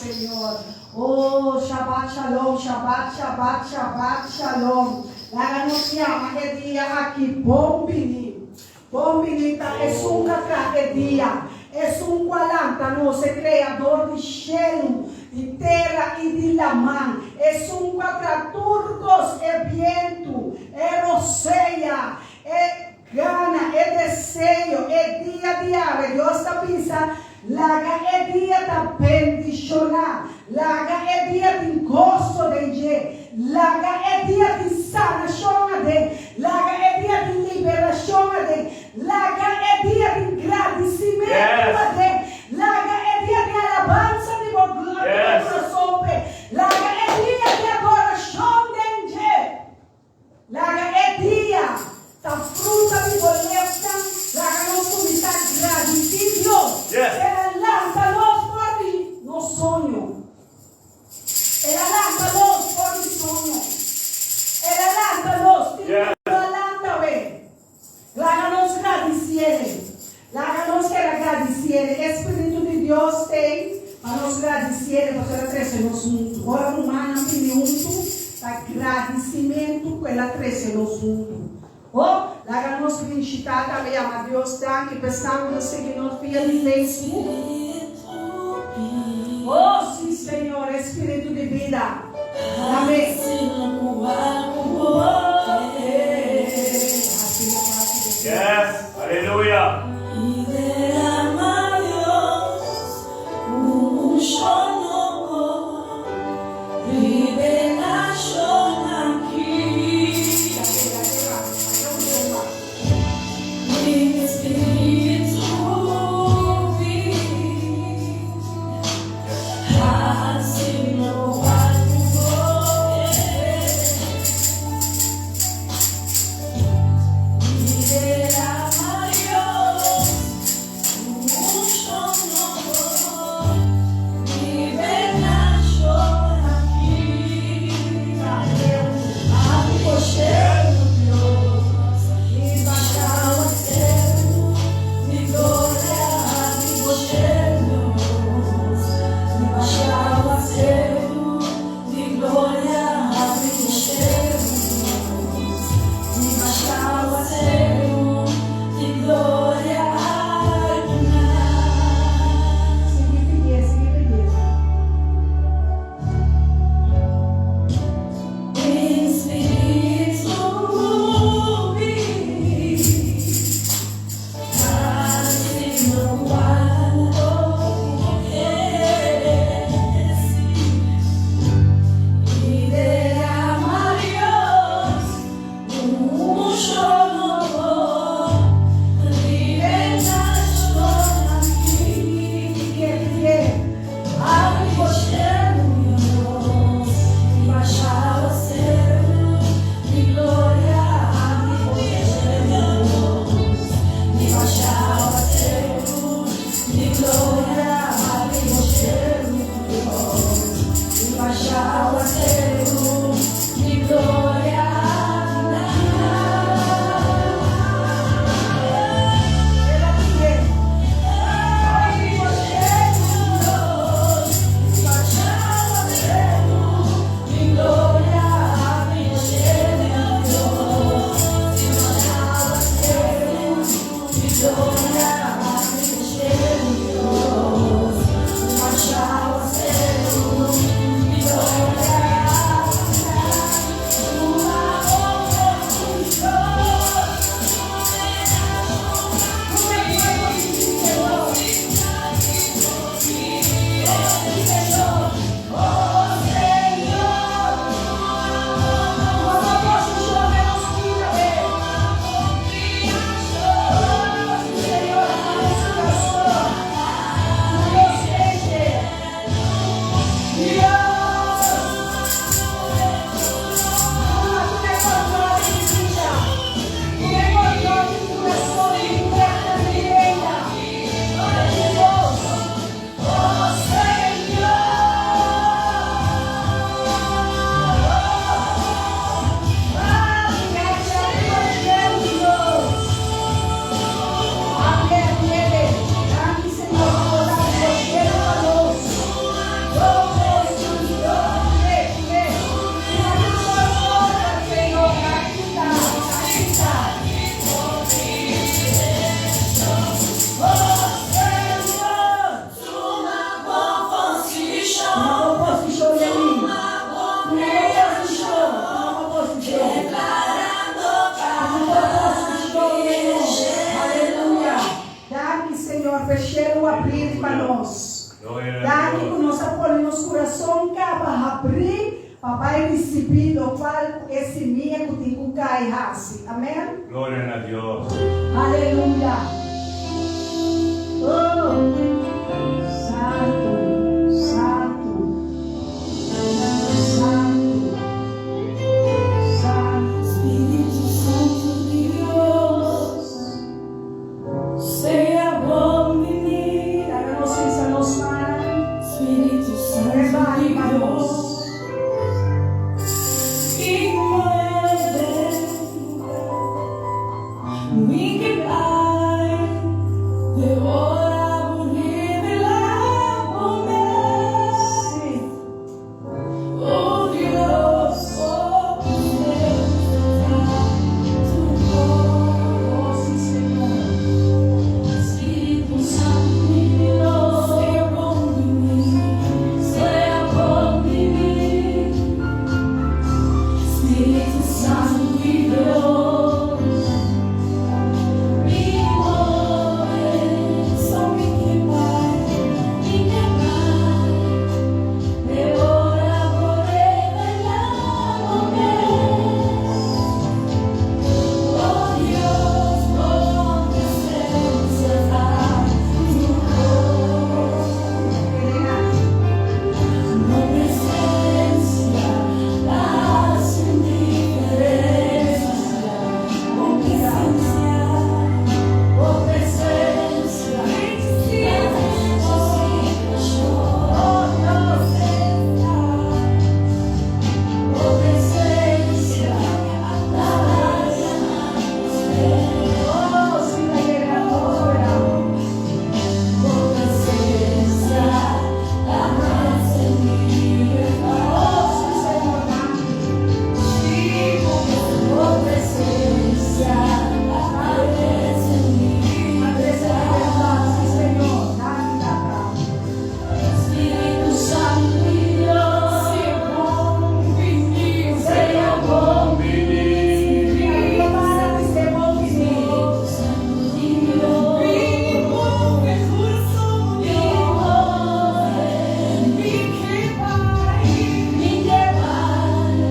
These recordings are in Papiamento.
Señor. Oh, Shabbat Shalom, Shabbat, Shabbat, Shabbat Shalom. Laga nos yama e dia aki bon bini. Bon bini ta esun ku a traha e dia, esun ku a lanta nos, e Kreador di shelu, di tera i di laman, esun ku a traha tur kos, e bientu, e rosea, e gana, e deseo, e dia di awe. Dios ta bisa, Laga e dia ta bendishoná, laga e dia tin goso den dje, laga e dia tin sanashon aden, laga e dia tin liberashon aden, laga e dia tin gradisimentu aden, laga e dia tin alabansa di bo kurason p'e, laga e dia tin adorashon den dje. Laga e dia ta fruta di bo lepnan, laga nos kuminsá gradisí Dios. El a lanta nos for di nos soño. El a lanta nos for di soño. El a lanta nos, tin ku no a lanta we. Laga nos gradisié. Laga nos keda gradisié. E Spiritu di Dios t'ei pa nos gradisié, pasobra el a trese nos huntu. Ora rumannan bini huntu, ta gradisimentu ku el a trese nos huntu. Oh, laga nos bishitá tambe yama Dios danki pa esnan ku ta sigui nos via di Facebook. Oh, sí, Señor, e Spiritu di bida. Amén. Yes, aleluya. Señor, p'e shelu abrí riba nos. Danki ku nos a pone nos kurason kaba habrí pa bai risibí lokual ku e simia ku tin ku kai hasi. Amèn. Gloria na Dios. Aleluya. Oh, santu, santu, santu, santu. Spiritu Santu di Dios, sea bon bini. Laga nos hisa nos man. Spiritu Santu Rebali di pa nos. Dios, i mueve mi ke bai te ora bo revelá bo mes. Sí. Oh Dios, oh presencia ta tu Oh, sí, Señor. Spiritu Santu di Dios, sea bon bini, sea bon bini. Spiritu Santu di Dios, mi move, so mi ke bai, mi ke bai, te ora bo revelá bo mes. Oh Dios, bo presensia ta tur kos. Elena. Bo presensia ta hasi diferensia. Bo presensia, bo presensia, oh Dios, bo presensia, Oh, sí, la llena atmósfera. Bo presensia, ta hasi libertad. Oh, sí, Señor. Danki. Bo presensia, ta hasi Libertad, sí, Señor. Danki, Tata. Spiritu Santu di Dios, sea bon bini, sea bon Bini. Prepara di ser bon bini. Santu di Dios, bini move kurason, mi ke bai, mi ke bai,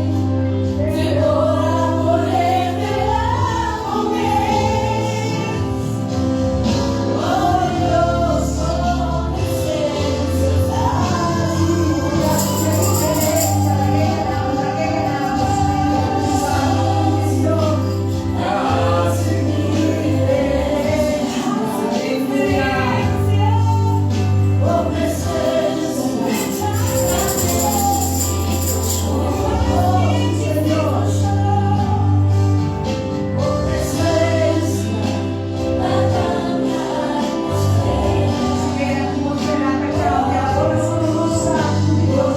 te ora bo revelá bo mes. Oh Dios, bo presensia ta Diferencia, la llena, Espíritu Santo di Dios. Hace diferencia, bo presensia, Oh, sí, Señor. Bo presensia, ta kambia Que la atmósfera te cambia. Espíritu Santo di Dios,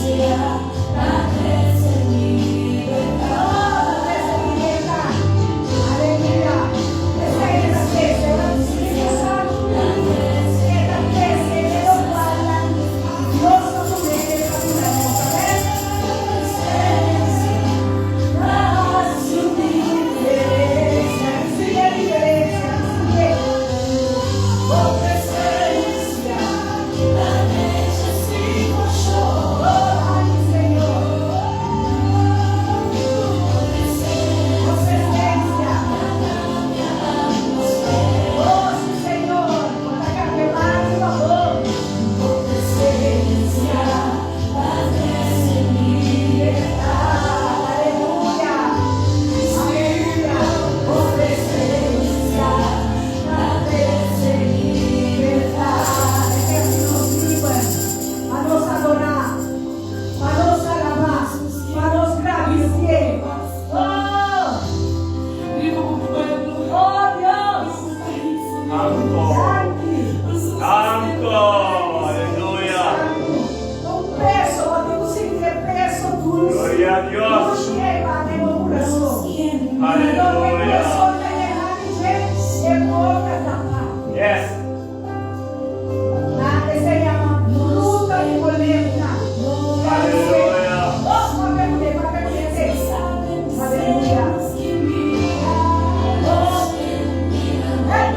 llena. Ta trese libertat. Oh, trese libertad. Aleluya. Esa es la trese. Espíritu Santo, esta trese, e lokual Dios ta pone pa duna nos. Amèn? Hace Diferencia, sigue diferencia, sigue. Bo presensia, ta trese Oh, ay, Señor. Bo presensia. Oh, sí, Señor. Ta kambia mas, por fabor. Bo presensia, ta trese libertat. Aleluya. Aleluya. Bo presensia, ta trese libertat. E ta nos liber pa nos adorá, pa nos alabá, pa nos gradisí. Oh, oh Dios. Santu. Danki. Santu. Aleluya. Santu. Un peso, bo tin ku sinti peso dushi. Gloria a Dios. Dushi ei den bo kurason. Aleluya. E kurason ta yená di dje, e boka tapa. Na, esei yama fruta di kolebra. Aleluya. Oh, papia kuné, papia kuné, Aleluya. Eh,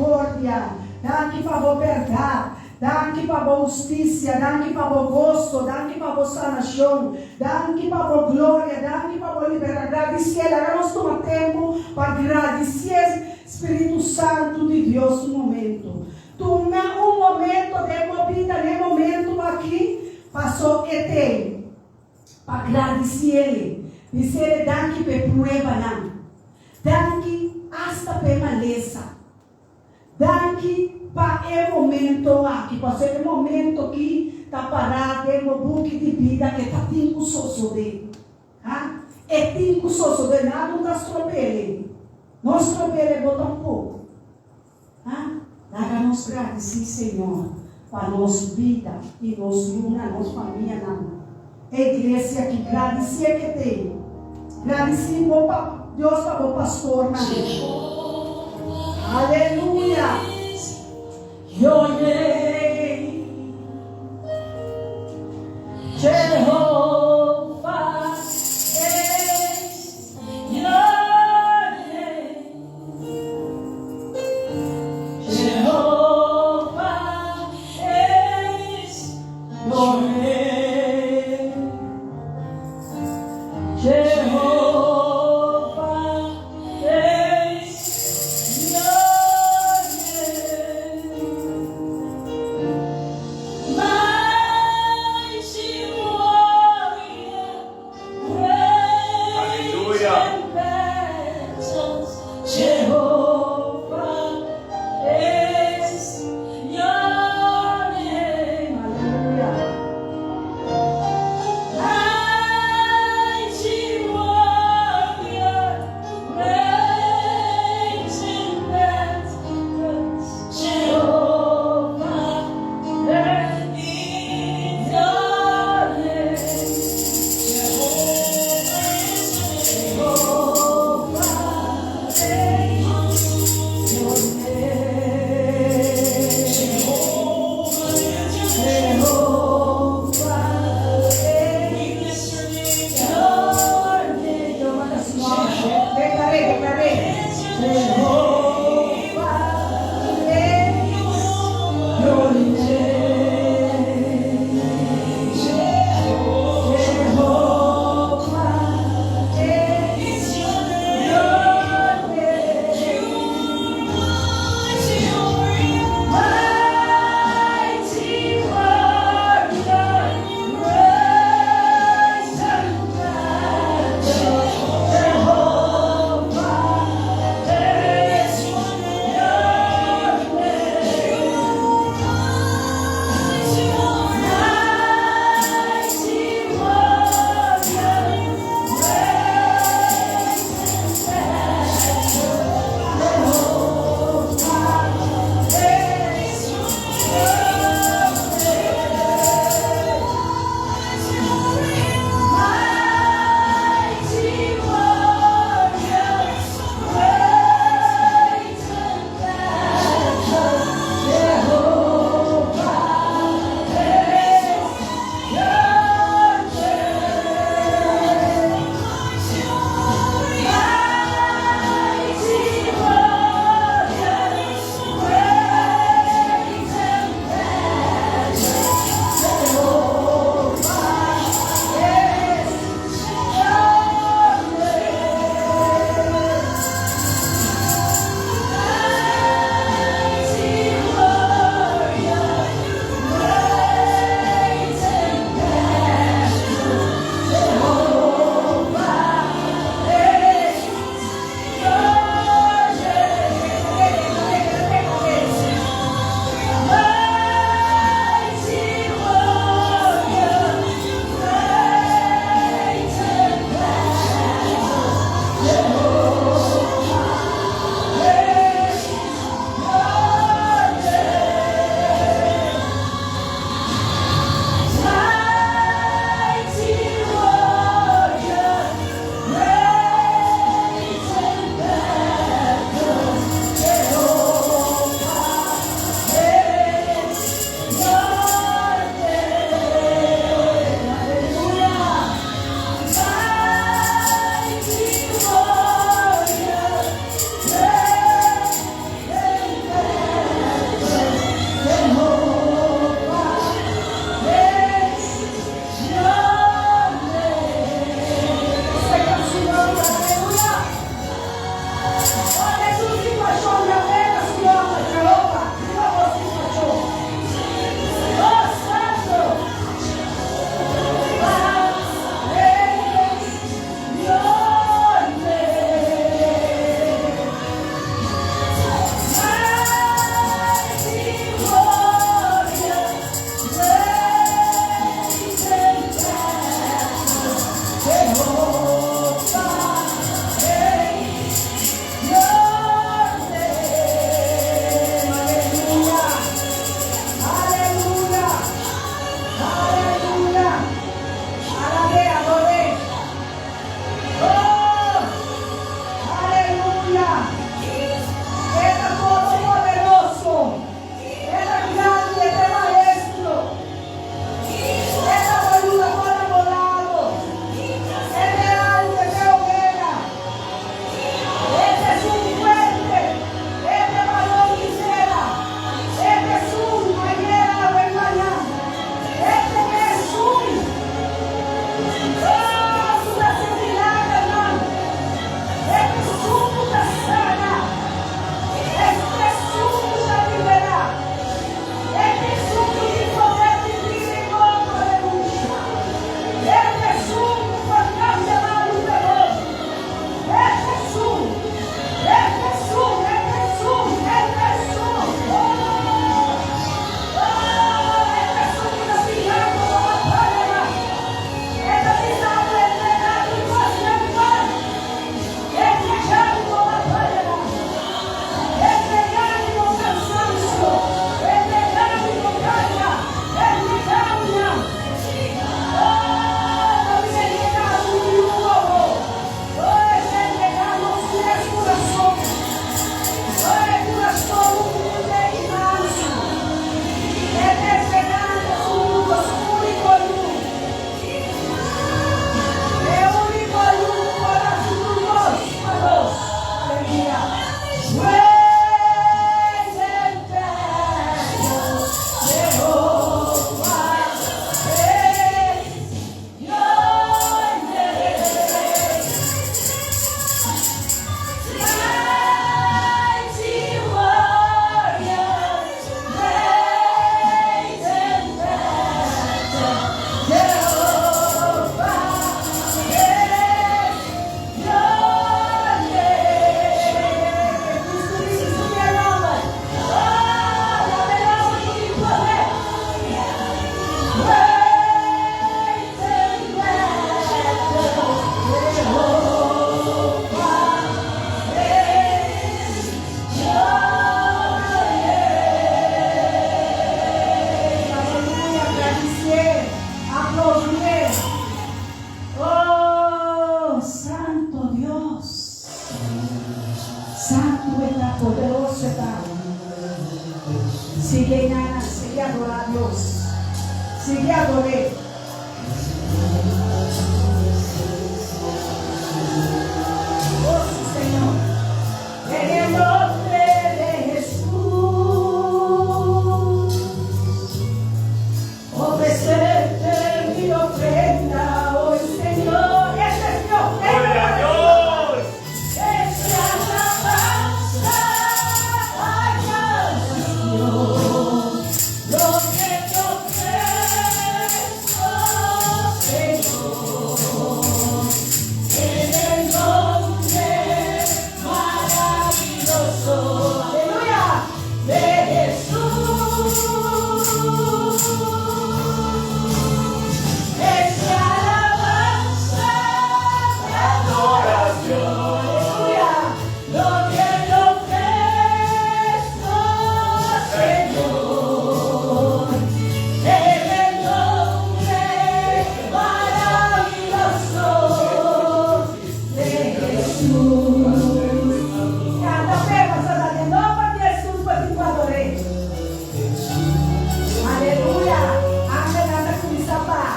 miserikòrdia, danki pa bo bèrdat, danki pa bo hustisia, danki pa bo goso, danki pa bo sanashon, danki pa bo gloria, danki pa bo libertat. Gradisié, laga nos tuma tempu pa gradisié Spiritu Santu di Dios un momento. Tuma un momento den bo bida n'e momento aki, paso e t'ei pa gradisié-le, bis'é-le danki p'e pruebanan. Danki asta p'e malesa. Danki pa e momento aki, pasobra e momento ki ta pará den bo buki di bida e ta tin ku sosodé. Ha? E tin ku sosodé, nada no ta strob'é. No strob'é bo tampoko. Ha? Laga nos gradisí Señor pa nos bida i nos yunan, nos famianan. E iglesia aki, gradisié ke t'ei. Gradisí bo pa Dios pa bo pastornan. Aleluya! Your name, Jehovah is your name. Jehovah is your name. Jehovah is your name. Sigui einan, sigui adorá Dios. Sigui ador'é. Oh, sí, Señor. En el nombre de Jesús, ofrecerte mi ofrenda hoy, Señor. Ese es Dios. Gloria a Dios. Esta alabanza adoración, lo que te ofrezco, Señor, en el nombre maravilloso, Aleluya. de Jesús. Esta alabanza de adoración, Aleluya. lo que te ofrezco, Señor, en el nombre maravilloso de Jesús. Kanta p'e, pasobra den nòmber di Hesus bo tin ku ador'é. Aleluya. Angelnan ta kuminsá baha.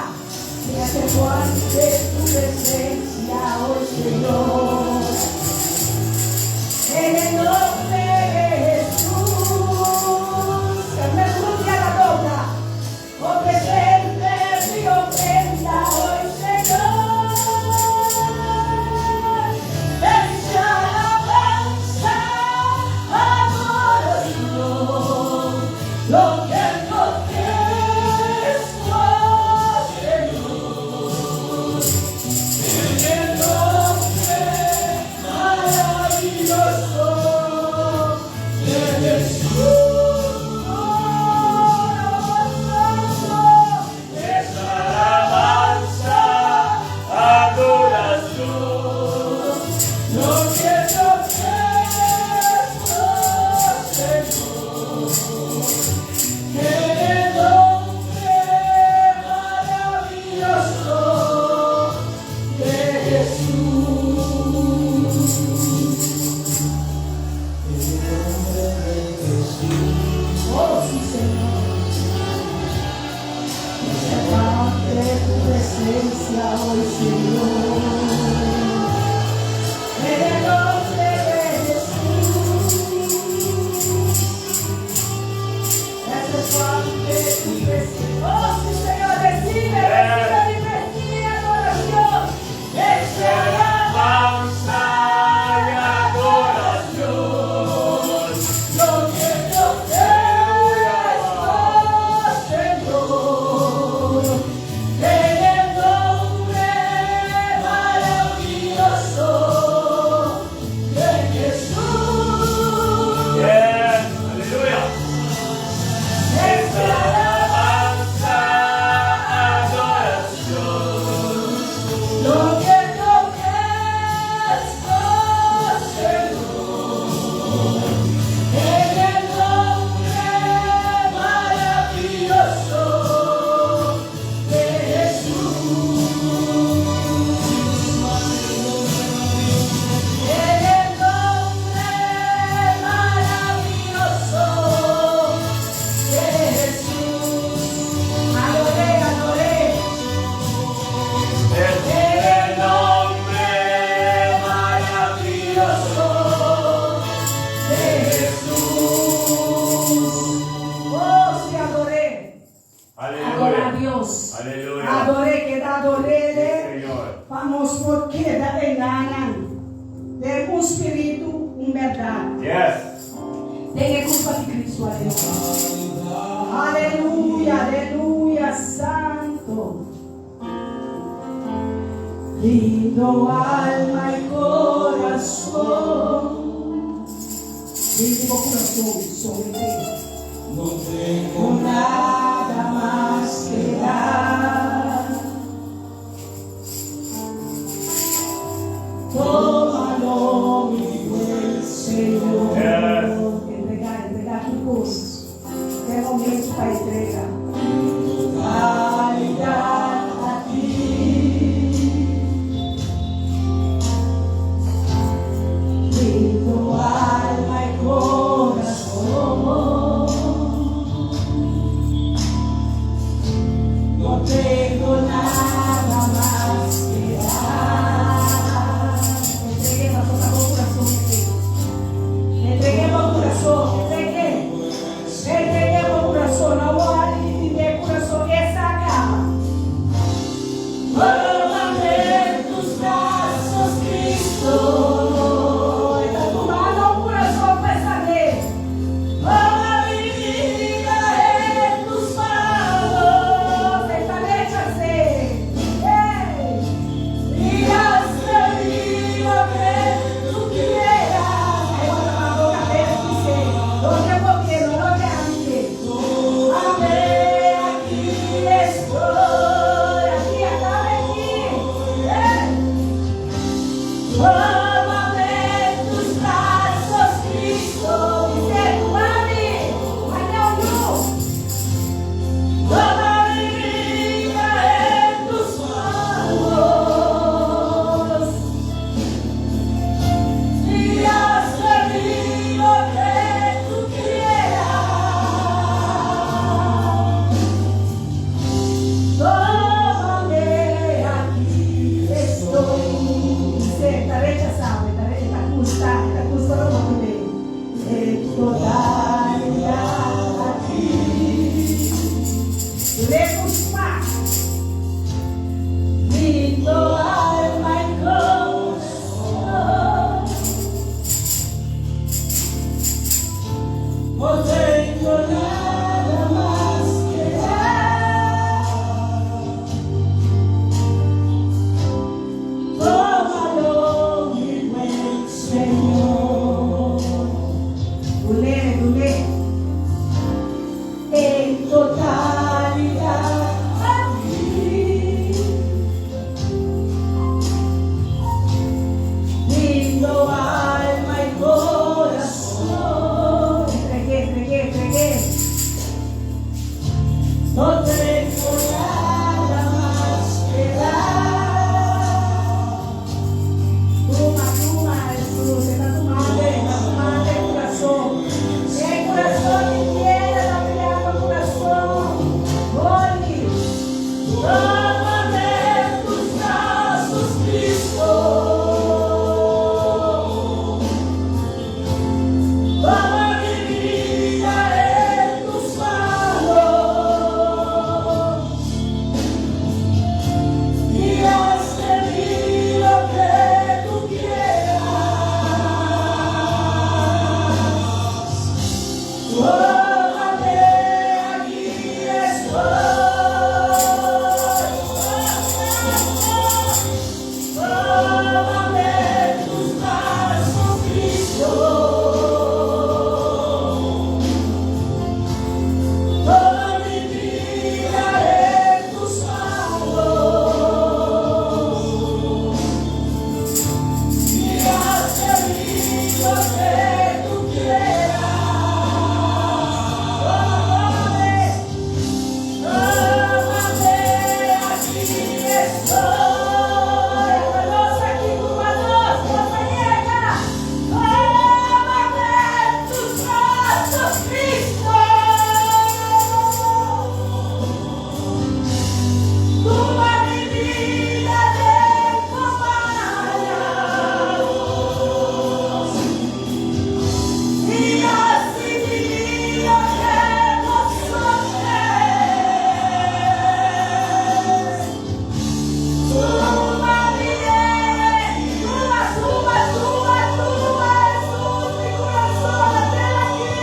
Me aserko ante tu presensia, oh Señor. En el nombre de Jesús. Me rudia la dobla. Ofrecerte mi ofrenda hoy, Señor. Esta alabanza, adoración, lo que te ofrezco, Señor, en el nombre maravilloso de Jesús. Oh, santo, Esta alabanza, adoración. lo que te ofrezco, Señor, en el nombre maravilloso de Jesús. Oh, sí, Señor. Ante tu presencia hoy, Señor. En el nombre de Jesús. Gracias ante tu presencia. Oh, sí, Señor, recibe, recibe mi, mi adoración. Esta Alabanza y adoración. lo que te ofrezco, Señor, en el nombre maravilloso de Jesús. Yes. Aleluya. Esta Alabanza, adoración. Lo que te ofrezco, Señor, en el nombre maravilloso de Jesús. En el nombre maravilloso de Jesús. Ador'é, ador'é. En el nombre maravilloso de Jesús. Oh, sí, ador'é. Adora a Aleluya. Dios. Aleluya. Ador'é, keda ador'é. Señor. Vamos por keda einan. Den un spiritu, un berdat. Yes. Den e kurpa di Kristu, aleluya. Aleluya, aleluya, santu. Rindo alma i kurason. Rindo kurason sobre ti. No tengo Nada mas que dar. Tómalo, mi buen Señor. Yes. Entregá, entregá tur kos. E momento pa entrega. Totalidad a ti. Rindo alma i kurason. Tómame, aquí estoy. Tómame en tus brazos, Cristo. Toma mi vida en tus manos y haz de mí lo que tú quieras. Tómame, tómame, aquí estoy. Nos aki, nos, nos yega. Tómame en tus brazos, Cristo. Tuma mi bida den bo mannan i haz di mi loke bo kier. Tuma mi, tuma, tuma, tuma, tuma, Jesus, mi kurason, at'é aki.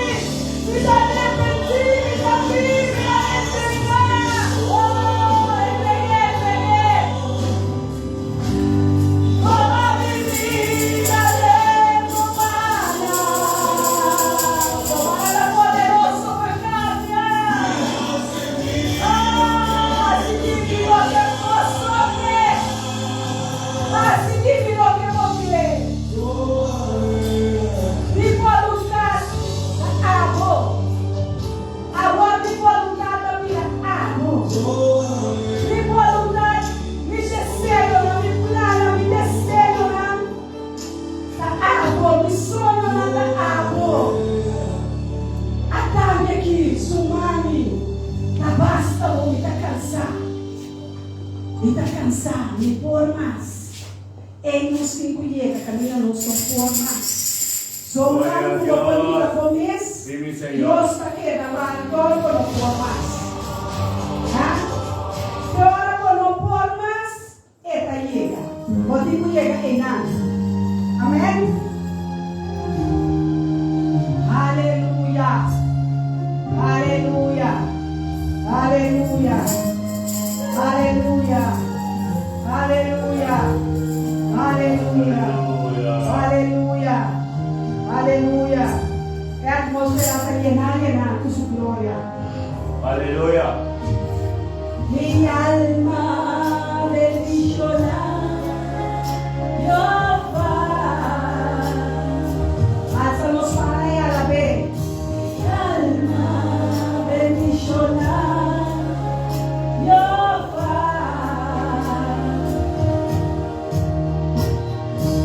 Mi ta arepentí, mi ta pidi, mi ta entregá. Oh, entreg'é, entreg'é. Tuma mi bida den bo mannan. Toma poderoso pa kambia. Ah, hasi di mi loke bo ke. Hasi di mi loke bo ke. Mi boluntat ta abo. Awor mi boluntat ta bira abo. Mi boluntat, mi deseonan, mi plannan, mi deseonan ta abo, mi soñonan ta abo. Ata mi aki, sumami, ta basta bo, mi ta kansá. Mi ta kansá, mi no por mas. Ei nos tin ku yega, kaminda nos no por mas. So Gloria a ku bo por mira Dios. bo mes, Sí, mi Señor. Dios ta keda wak tur ku no por mas. Ha? Te ora ku no por mas, e ta yega. Bo tin ku yega einan. Amèn? Aleluya. Aleluya. Aleluya. Aleluya. Aleluya. Aleluya. Aleluya. Aleluya. Aleluya. E atmósfera ta yená, yená ku su gloria. Aleluya. Mi alma bendishoná Jehová. Alsa nos man i alab'é. Mi alma bendishoná Jehová.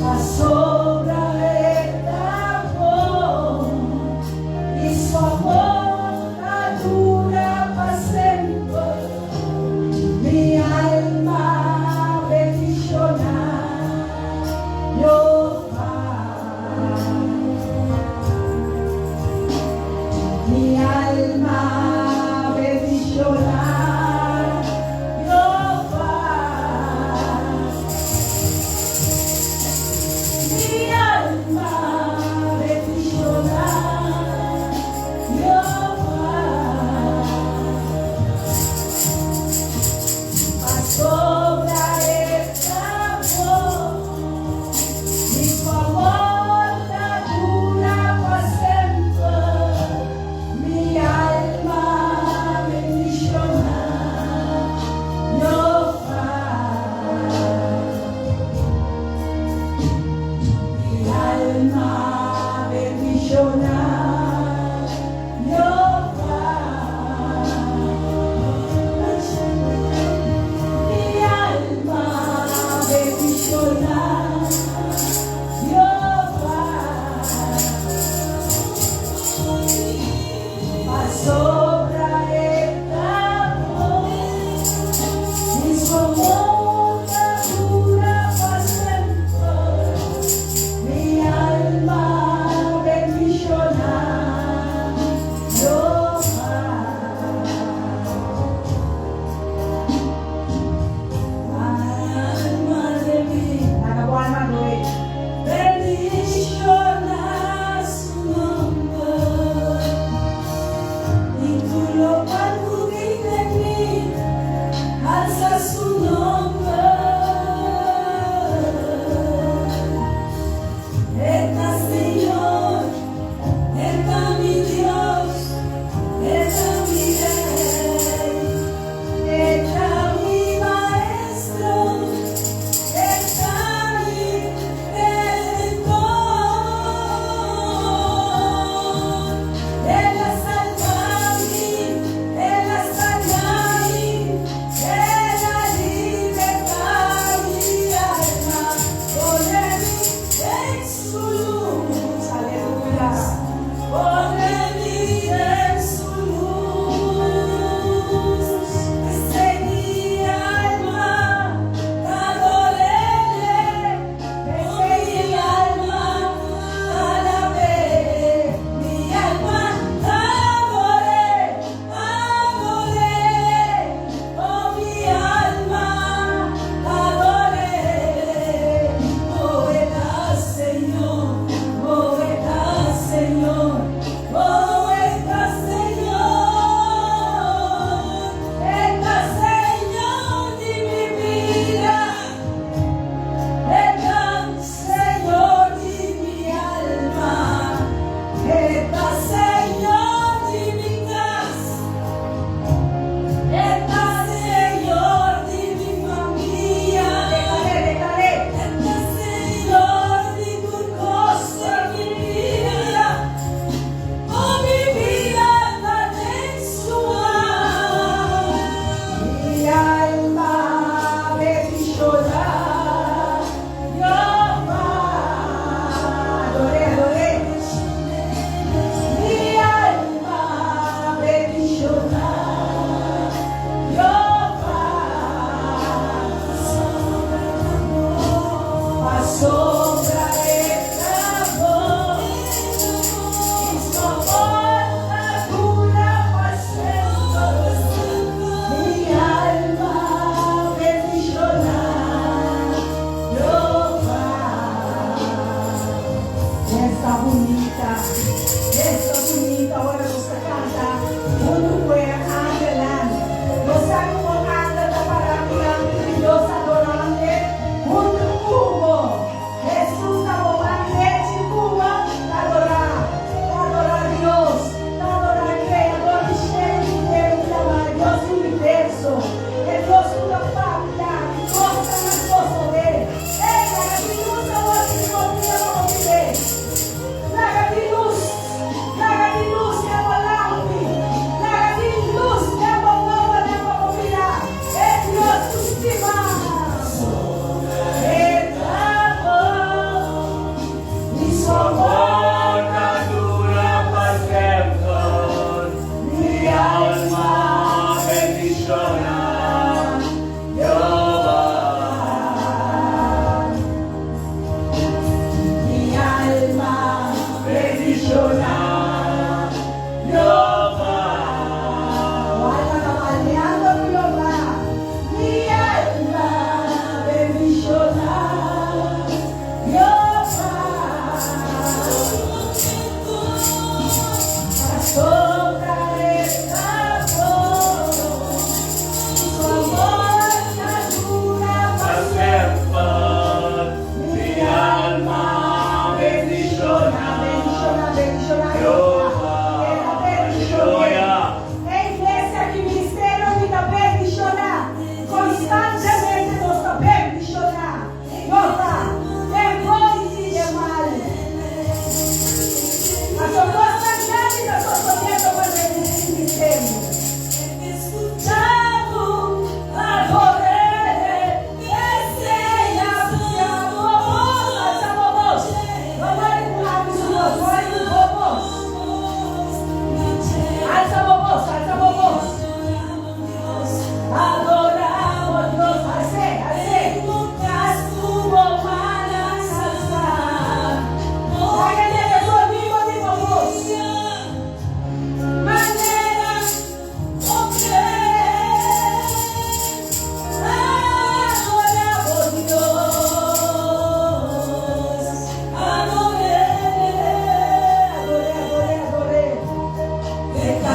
Pasobra e ta bon i su amor ta dura pa semper. Mi alma bendishoná Jehová. Mi alma bendishoná Jehová. Mi alma bendishoná Jehová. Pasobra e ta bon i su amor ta dura pa semper. Mi alma bendishoná Jehová. Mi alma bendishoná Jehová. Mi alma bendishoná Jehová. Pasobra e ta bon i su amor ta dura pa semper. Mi alma bendishoná Jehová. Alma di mi, Laga bo alma ador'é. Bendishoná su nòmber.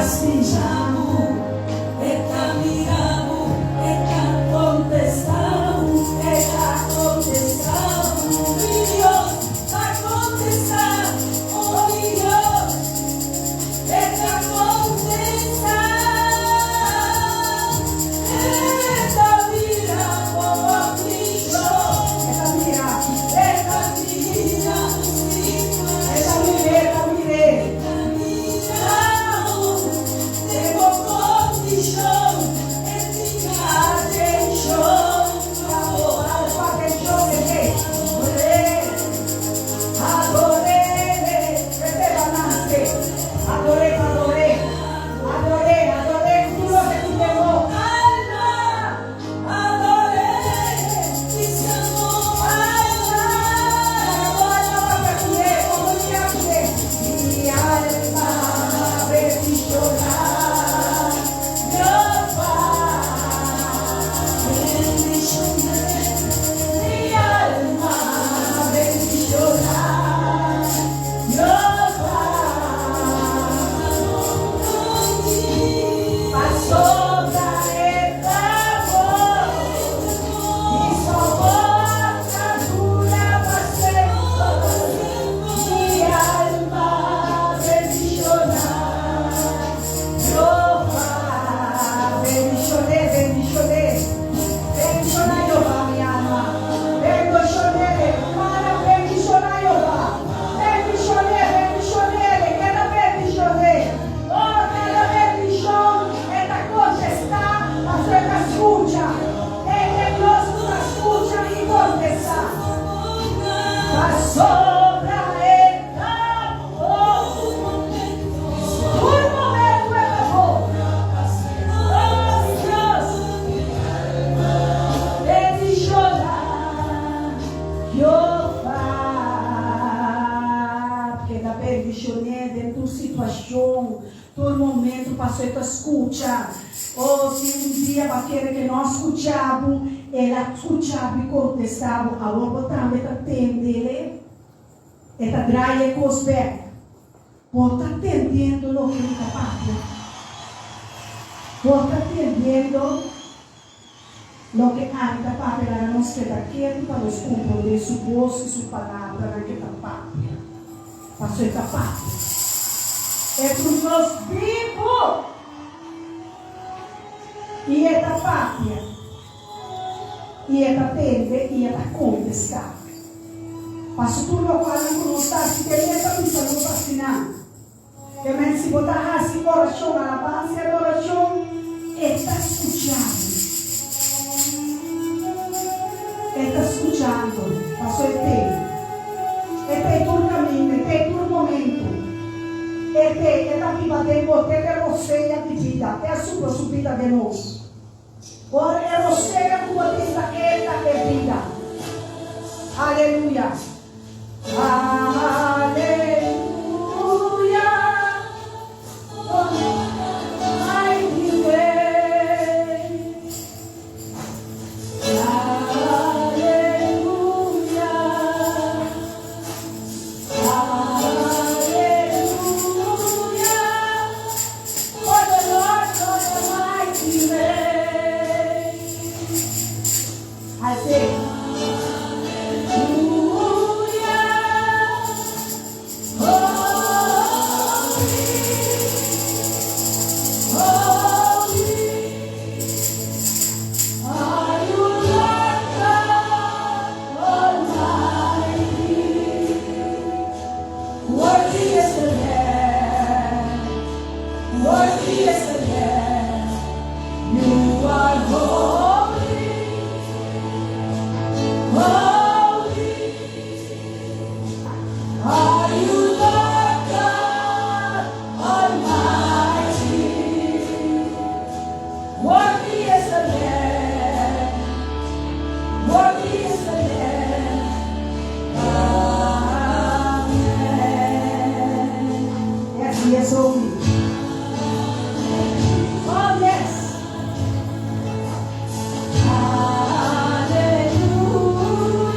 Ta E ta mira bo, e ta kontestá bo, e ta kontestá bo, mi Dios ta kontestá, oh mi Dios, e ta kontestá. E ta mira bo aflikshon, E ta mira, e ta mira e ta mira, e ta mira. Den bo kondishon, e tin atenshon pa bo. Atenshon, e Ador'é, ador'é, ador'é, ador'é, ador'é, ador'é, tur loke tin den bo. Alma, ador'é, alma. Mi alma bendishoná Jehová. Bendishoná, mi alma, bendishoná Jehová. Pasobra e ta bon i su amor ta dura pa semper. Mi alma bendishoná Jehová. Bendishon'é, bendishon'é. Bendishoná Jehová, mi alma. Bendishon'é, para bendishoná Jehová. Bendishon'é, bendishon'é, keda bendishon'é. Oh, kada bendishon e ta kontestá, pasobra e ta skucha. E ta Dios ku ta skucha i kontestá. Pasobra e ta bon. Tur momento e ta bon. Oh, Dios. Bendishoná Jehová. Keda bendishon'é den tur situashon, tur momento pasobra e ta skucha. Oh, si un dia bo a kere ku e no a skucha bo, el a skucha bo i kontestá bo. Awor bo tambe ta tende, e ta drai e kos bèk. Bo ta tendiendo loke mi ta papia? Bo ta tendiendo loke ami ta papia? Laga nos keda ketu pa nos komprondé su bos i su palabranan ku e ta papia. Pasobra e ta papia. E ta un Dios bibu i e ta papia, i e ta tende i e ta kontestá. Pasobra tur lokualnan ku nos ta hasi te mes ta bisa nos hasi nan. Ke men si bo ta hasi orashon, alabansa i adorashon, e ta skucha bo. E ta skuchando, pasobra e tei. E tei tur kaminda, e tei tur momentu. E tei, e ta biba den bo, te e rosea di bida, te a supla su bida den nos. Ora e rosea ku bo tin ta e ta e bida. Aleluya! Aleluya! Mighty way. Aleluya! Aleluya! For the Lord God Almighty reigns. I say, Hallelujah, holy, holy, are you Lord God Almighty. Worthy is the Lamb, worthy is the Lamb. You are holy, holy. Are you Lord God Almighty? Worthy is the Lamb, worthy is the Lamb. Amen. Yes, yes, holy. Oh, yes. Hallelujah.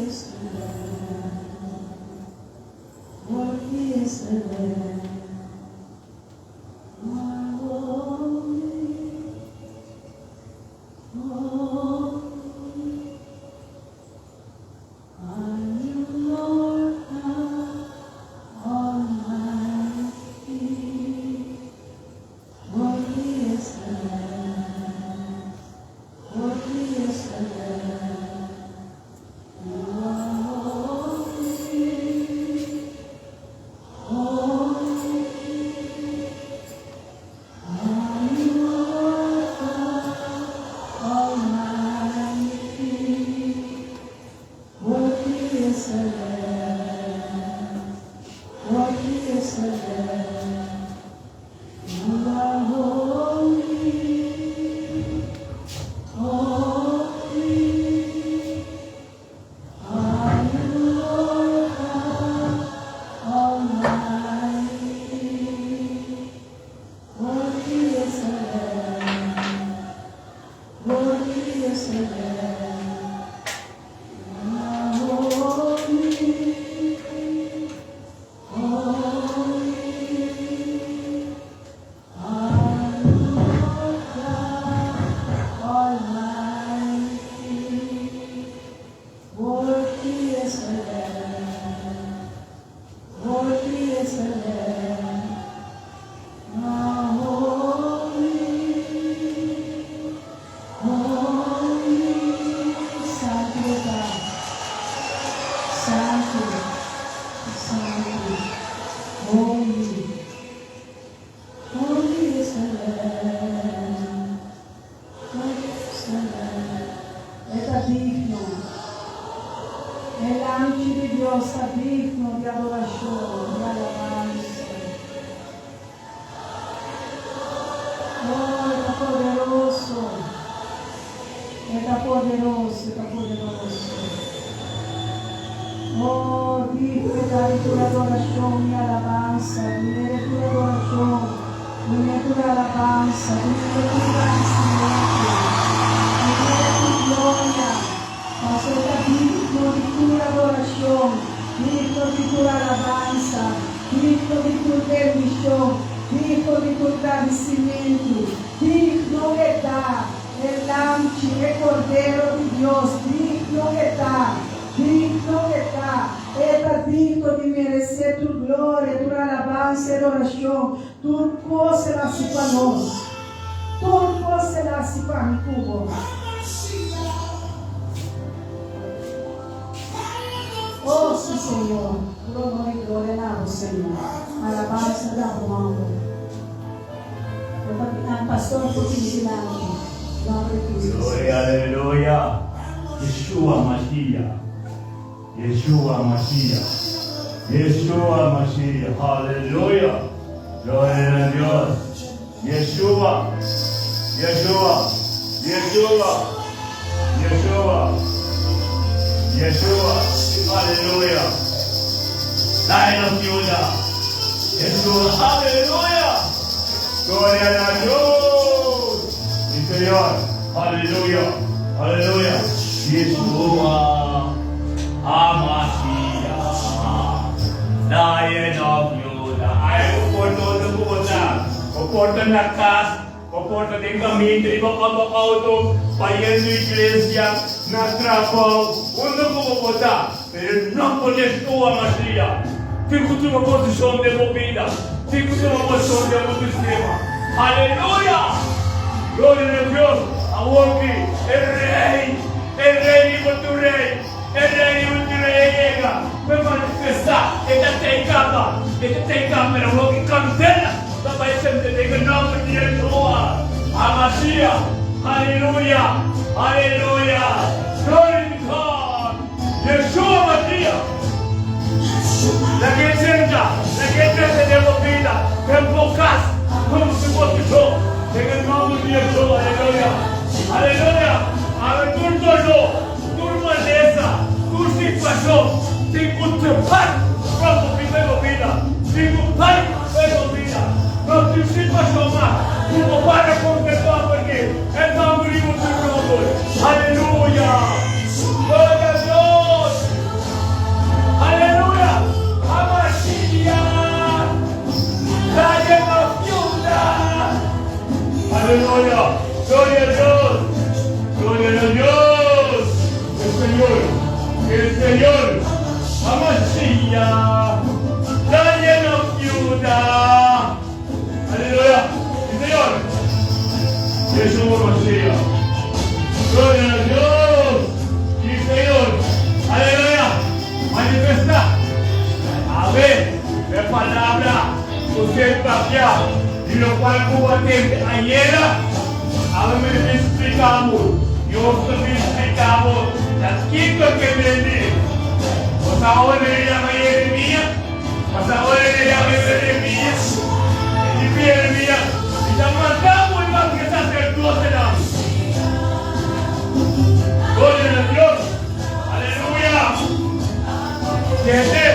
is the Lamb. Worthy is the Lamb. You are holy, holy. Are you Lord God Almighty? Worthy is the Lamb. Worthy is the Lamb. You are holy, holy. Are you Lord God Almighty? Worthy is the Lamb. Worthy is the Lamb. You are holy, holy. Are you Lord God Almighty? Worthy is the Lamb. Worthy is the Lamb. You are holy, holy. Are you Lord God Almighty? Worthy is the Lamb. Worthy is the Lamb. You are holy, holy. Santu ta. Santu. Santu. Holy. Holy is the Lamb. Holy is the Lamb. E ta digno. E Lamchi di Dios ta digno di adorashon, di alabansa. Oh, ta poderoso. Ta poderoso, ta poderoso. Oh, digno ta di tur adorashon i alabansa, di tur adorashon, di tur alabansa, di tur gradisimentu, di tur gloria. Pasobra e ta digno di tur adorashon, digno di tur alabansa, digno di tur bendishon, digno di tur gradisimentu, digno ta e Lamchi, e Kordero di Dios, digno ta, digno ta, e ta digno di meresé tur gloria, tur alabansa i adorashon, tur kos el a hasi pa nos, tur kos el a hasi pa mi ku bo. Oh, sí, Señor, honor i gloria na bo, Señor. Alabansa na bo nòmber. Pastor, por dilanti. Nòmber di Kristu. Gloria, aleluya. Yeshua Mashiach. Yeshua Mashiach. Yeshua Mashiach. Aleluya. Gloria a Dios. Yeshua. Yeshua. Yeshua. Yeshua. Yeshua. Aleluya. Lion of Judah. Yeshua. Aleluya. Gloria a Dios. Sí, Señor. Aleluya. Aleluya. Yeshua. Hamashiach. Lion of Judah. Ay, oporto na pupunta. Oporto na kas. Oporto den kaminda, riba auto, bayendo iglesia, na trabou, unda ku bo por ta, pero no por Yeshua Mashiach. Tin ku tuma posishon den bo bida. Tin ku tuma posishon den bo sistema. Aleluya! Gloria na Dios! Awor ki e Rei, e Rei riba tur rei, e Rei riba tur rei a yega pa e manifestá, e ta tei kaba, e ta tei kaba, pero awor ki kandela ta bai sende den e nòmber di Yeshua HaMashiach. Aleluya! Aleluya! Glory to God! Yeshua Mashiach! Laga e drenta, laga e drenta den bo bida, den bo kas, komo si bo sitó, den e nòmber di Yeshua. Aleluya! Aleluya! Awe tur doló, tur malesa, tur situashon tin ku trepar from bo bida i bo bida, tin ku bai for bo bida. No tin situashon mas ku bo para kontra e nòmber aki, e nòmber riba tur nòmber. Aleluya! Gloria a Dios! Hamashiach, Lion of Judah. Aleluya. Sí, Señor. Yeshua Mashiach. Gloria a Dios. Sí, Señor. Aleluya. Manifesta. Awe, e palabra ku ser papia di lokual ku bo a tende ayera, awe mi ta bin splika bo. Dios ta bin splika bo ta kiko ke bende. Bo sa ora e yama Yeremia? Bo sa ora e yama Yeremia? E di ku Yeremia, Mi ta manda bo i papia saserdotenan. Gloria na Dios! Aleluya! Tende,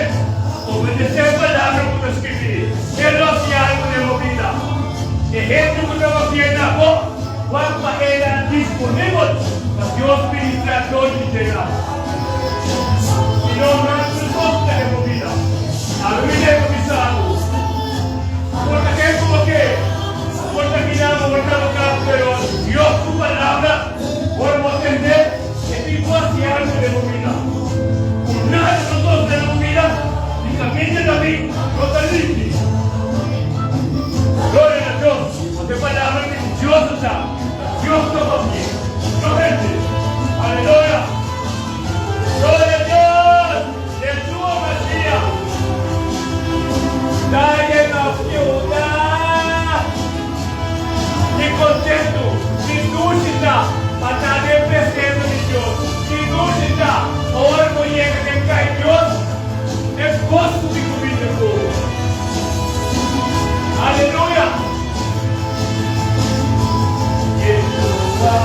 obedesé e palabra ku ta skibí. Ke lo hasi algu den bo bida. E hende ku ta papia na bo, wak pa e ta disponibel pa Dios ministrá dor di dje nan. Si no, nan tur kos ta den bo bida. Awe mi debe bisa bo, por ta ken ku bo ke, por ta kina bo por ta boká, pero Dios su palabra, ora bo tendé, E tin ku hasi algu den bo bida. Ku nada no tosa den bo bida, di kaminda ta bin, no ta limpi. Gloria na Dios, pasobra e palabra di Dios ta sa, ta Dios ta papia, no hende. Aleluya! Gloria a Dios! Yeshua Mashiach ta yena siudat di kontentu, di dushi ta pa ta den presensa di Dios, di dushi ta ora bo yega den kai Dios, e goso di kuminda ku bo. Aleluya! Yeshua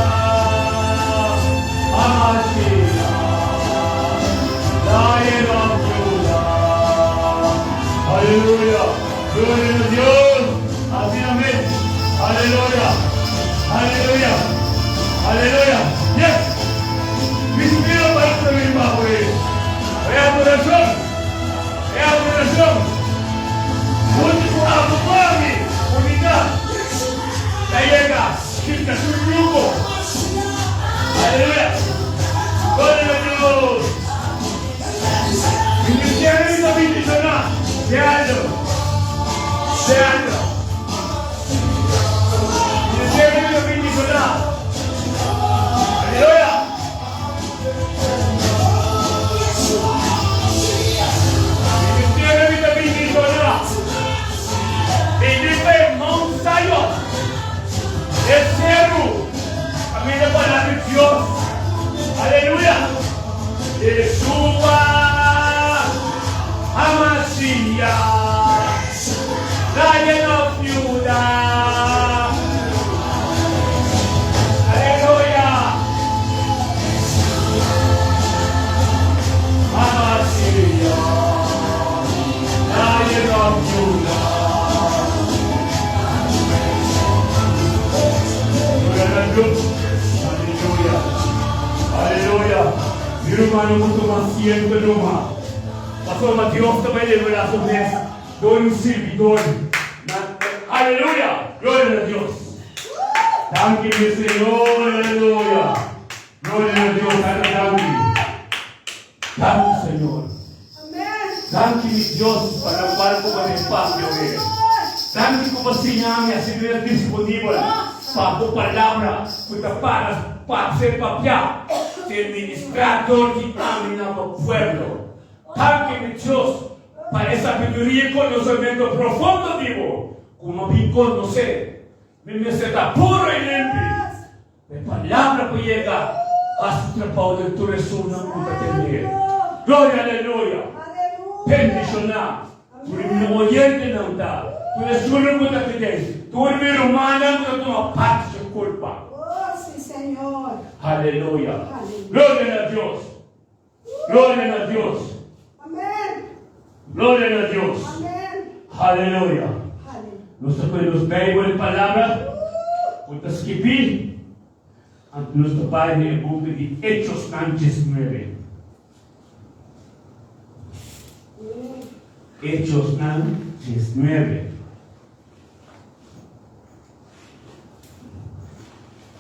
Hamashiach, Lion of Judah. Aleluya! Gloria na Dios! Asina mes! Aleluya! Aleluya! Aleluya! Yes! Mi spiro para ta bin baho e. E adorashon! E adorashon! Huntu ku abo ku ami, unidat ta yega kita su yugo. Aleluya! Gloria na Dios! Ministerio ta bendishoná. Seattle. Seattle. Ministerio ta bendishoná. Aleluya. Ministerio ta bendishoná. Bendita e Mount Zion. E seru. Kaminda palabra di Dios. Aleluya. Yeshua HaMashiach, Lion of Judah. Aleluya. HaMashiach, Lion of Judah. Gloria na Dios. Aleluya. Aleluya. Mi rumannan ku tuma asiento numa, pasobra Dios ta bai revelá su mes dor di un sirbidor na Aleluya! Gloria na Dios! Danki mi Señor, aleluya! Gloria na Dios, tata danki. Danki Señor. Danki mi Dios pa nan barco pa den papia oe. Danki cu bo siña mi a siña disponibel pa bo palabra cu ta para pa ser papia ser ministra dor di ami na bo pueblo. Danki mi Dios pa e sabiduria y conocemento profundo di bo cu mi a bin conoce. Mi mester ta puro y limpi. E palabra ku yega hasi trabou den tur esunnan ku ta tend'é. Gloria aleluya! Bendishoná tur e mi oyentenan ta, tur esunnan ku ta tend'é, tur mi rumannan ku ta tuma parti dje kulpa. Aleluya! Gloria na Dios! Gloria na Dios! Gloria na Dios! Aleluya! Nos ta pone nos Bijbel e palabra ku ta skibí, anto nos ta bai na e buki di Hechosnan 19. Hechosnan 19.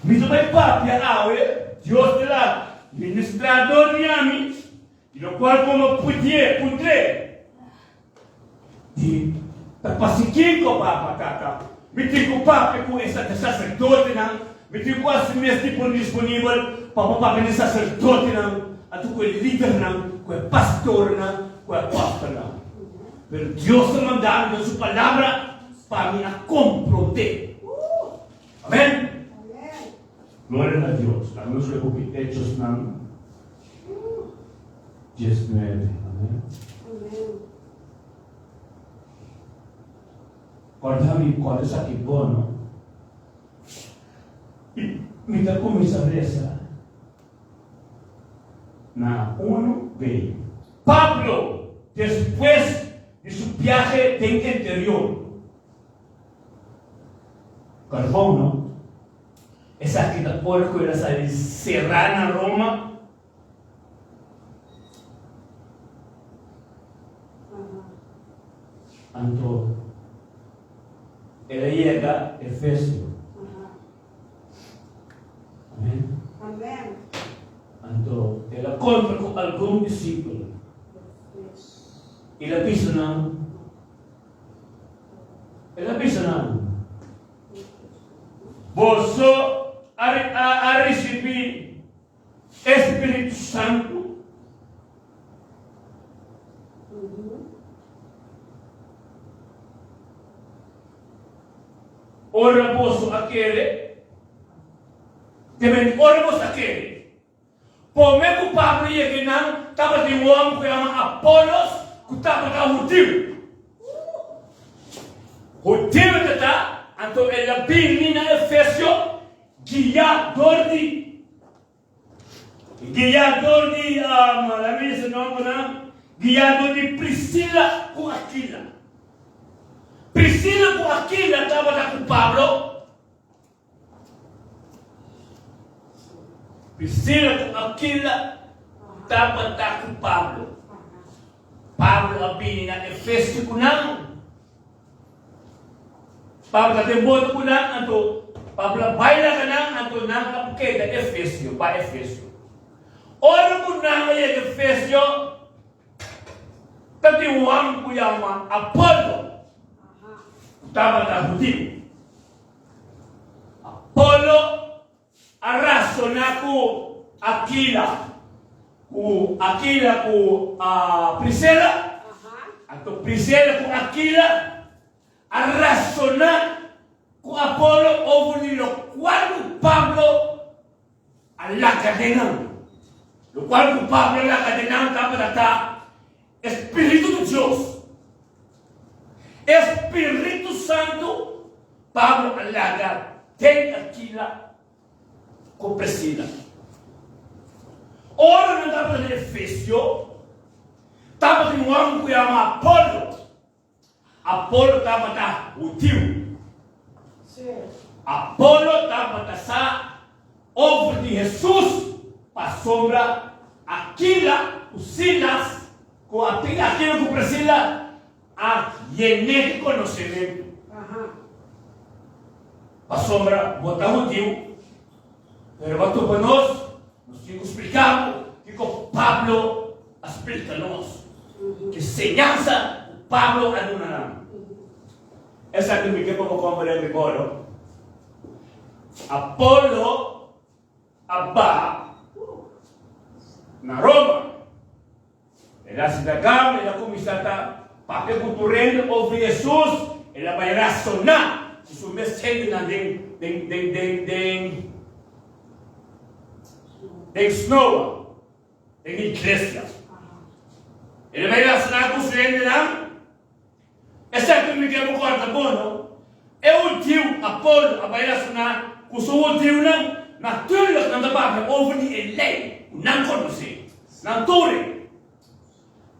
Mi ta bai papia awe, Dios ta laga ministrador di ami. I lokual ku no pudié puntr'é, di ta pasikiko, Papa, Tata, mi tin ku papia ku e saserdotenan, mi tin ku hasi mes di pone disponibel pa bo papia n'e saserdotenan, anto ku e lidernan, ku e pastornan, ku e apòstelnan. Pero Dios ta manda mi den su Palabra pa mi a komprondé. Amèn! Gloria na Dios. Laga nos lei buki Hechosnan 19. Amèn. Kòrda mi, kòrda esaki bon, no? I mi ta kuminsá resa na unu bei. Pablo despues di su biahe den interior. Karbon, no? Esaki ta ora ku el a sali será na Roma. Anto el a yega Efesio. Amen. Amen. Anto el a kontra ku algun disipel. El a bisa nan, El a bisa nan, Boso a risibí e spiritu santu? Ora boso a kere? Te men, ora boso a kere. Promé ku Pablo yega einan, tabatin un hòmber ku yama Apolos ku tabata hudiu. Hudiu e ta, anto el a bini na Efesio guiá dor di guiá dor di laga mi bisa nòmbernan, guiá dor di Prisila ku Akila. Prisila ku Akila tabata ku Pablo. Prisila ku Akila tabata ku Pablo. Pablo a bini na Efesio ku nan. Pablo ta den boto ku nan, anto Pablo a bai laga nan, anto nan a keda Efesio, bai Efesio. Ora ku nan a yega Efesio, tatin un hòmber ku yama Apolo, ku tabata hudiu. Apolo a rasoná ku Akila, ku Akila ku Prisela, anto Prisela ku Akila a rasoná ku Apolo over di lokual ku Pablo a laga den nan. Lokual ku Pablo a laga den nan tabata ta e spiritu di Dios. E spiritu santu Pablo a laga den Akila ku Prisila. Ora nan tabata na Efesio, tabatin un hòmber ku yama Apolo. Apolo tabata hudiu. Apolo tabata sa over di Hesus pasobra Akila ku Silas ku Akila ku Prisila a yen'é di konosementu. Pasobra bo ta hudiu, pero bo a topa nos, nos tin ku splika bo kiko Pablo a splika nos, ki señansa ku Pablo a duna nan. Esaki mi ke pa bo komprende mi bolo. Apolo a baha na Roma. El a sinta kama, el a kuminsá ta papia ku tur hende over Hesus. El a bai rasoná ku su mes hendenan den den den den den den snoa, den iglesia. El a bai rasoná ku su hendenan. Esaki mi ke bo kòrda bo, no? E hudiu Apolo a bai rasoná ku su hudiunan, natuurlijk nan ta papia over di e lei ku nan konosé, nan tur e.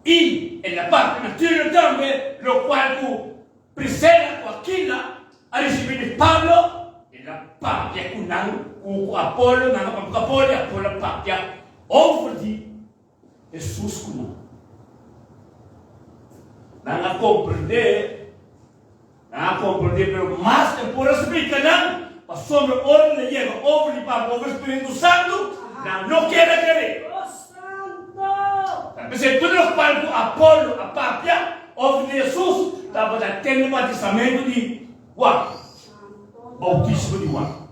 I el a papia natuurlijk tambe lokual ku Prisela ku Akila a risibí di Pablo, el a papia ku nan, ku Apolo, nan a papia ku Apolo i Apolo a papia over di Hesus ku nan. Nan a komprendé, nan a komprendé, pero mas e por a splika nan, pasobra ora nan a yega over di Papa, over Spiritu Santu, nan no keda kere. Ta p'esei tur lokual ku Apolo a papia òf di Hesus tabata tene batisamentu di Juan, boutismo di Juan.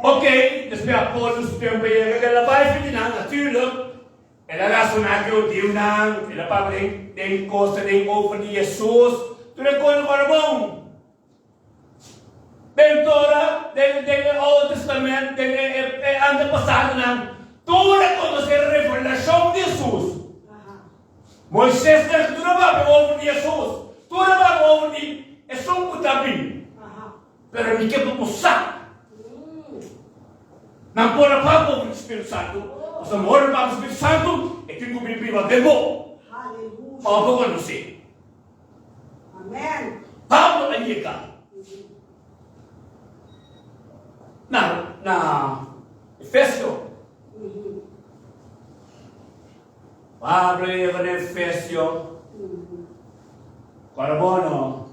Oke, despues Apolo su tempu a yega, el a bai for di nan, natuurlik, el a rasoná ku e hudiunan, el a papia den kos den over di Hesus, tur e kos a bon. Den Tora, den den e Oude Testament, den e e e antepasadonan, tur a konosé revelashon di Hesus. Moises nan tur a papia over di Hesus, tur a papia over di esun ku ta bin. Pero mi ke pa bo sa, nan por a papia over di Spiritu Santu, pasobra ora nan papia Spiritu Santu, e tin ku bin biba den bo, pa bo por konosé. Pablo a yega na na Efesio. Pablo a yega na Efesio. Kora bo no?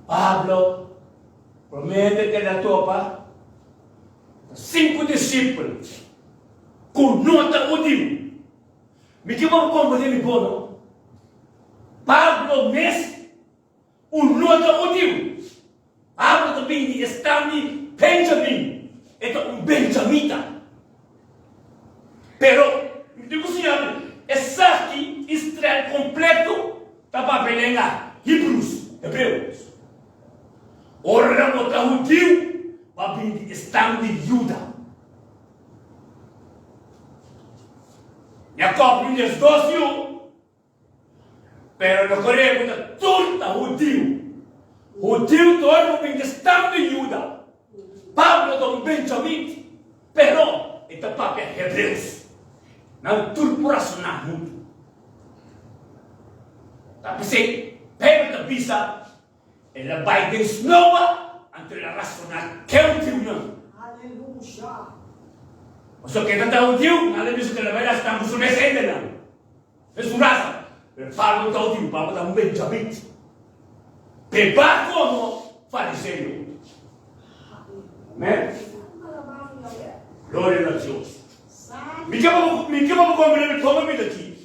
Pablo promete ku el a topa sinku disipel ku no ta hudiu. Mi ke bo komprendé mi bon no. Pablo mes un no ta hudiu. Pablo ta bin di e stam di Benjamin. E ta un benjamita. Pero, mi tin ku siña bo, esaki Israel kompleto ta papia lenga Hebrews, hebreos. Ora bo ta hudiu, bo a bin di e stam di Juda. Jacob tin 12 yu, pero no kore ku ta tur ta hudiu. Hudiu ta ora ku bin di stam di Juda. Pablo ta un benjamit, pero e ta papia hebreus. Nan tur por rasoná huntu. Ta p'esei Beibel ta bisa El a bai den snoa, anto el a rasoná ke hudiunan. Pasobra ke ta ta hudiu, nan a bisa ku el a bai rasoná ku su mes hendenan, den su rasa. Pero Pablo no ta hudiu, Pablo ta un benjamit, pebá komo fariseo. Amen. Gloria na Dios. Mi ke pa bo, mi ke pa bo komprende komo mi ta aki.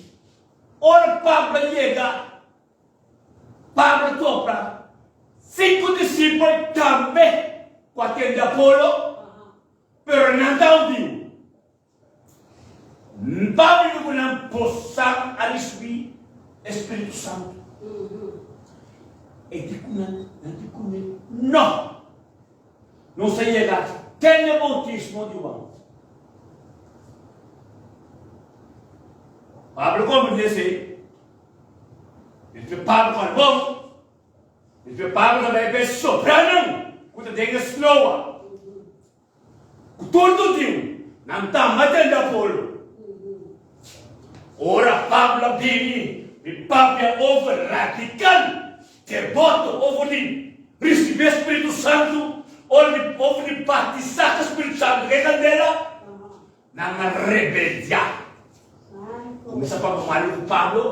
Ora Pablo a yega Pablo topra sinku disipel tambe ku a tende Apolo, pero nan ta hudiu. Pablo di ku nan, Bosan a risibí e spiritu santu. E di ku nan, nan di ku mi, No! Nos a yega te na boutismo di Juan. Pablo komprendé esei. Despues Pablo fala, Bon, despues Pablo ta bai pa e sobranan ku ta den e snoa, ku tur dudiu, nan tamba tende Apolo. Ora Pablo a bini di papia over radikal deboto over di risibí Spiritu Santu, ora di over di batisá ku Spiritu Santu ku e kandela, Nan a rebeldiá. Kuminsá papia malu ku Pablo,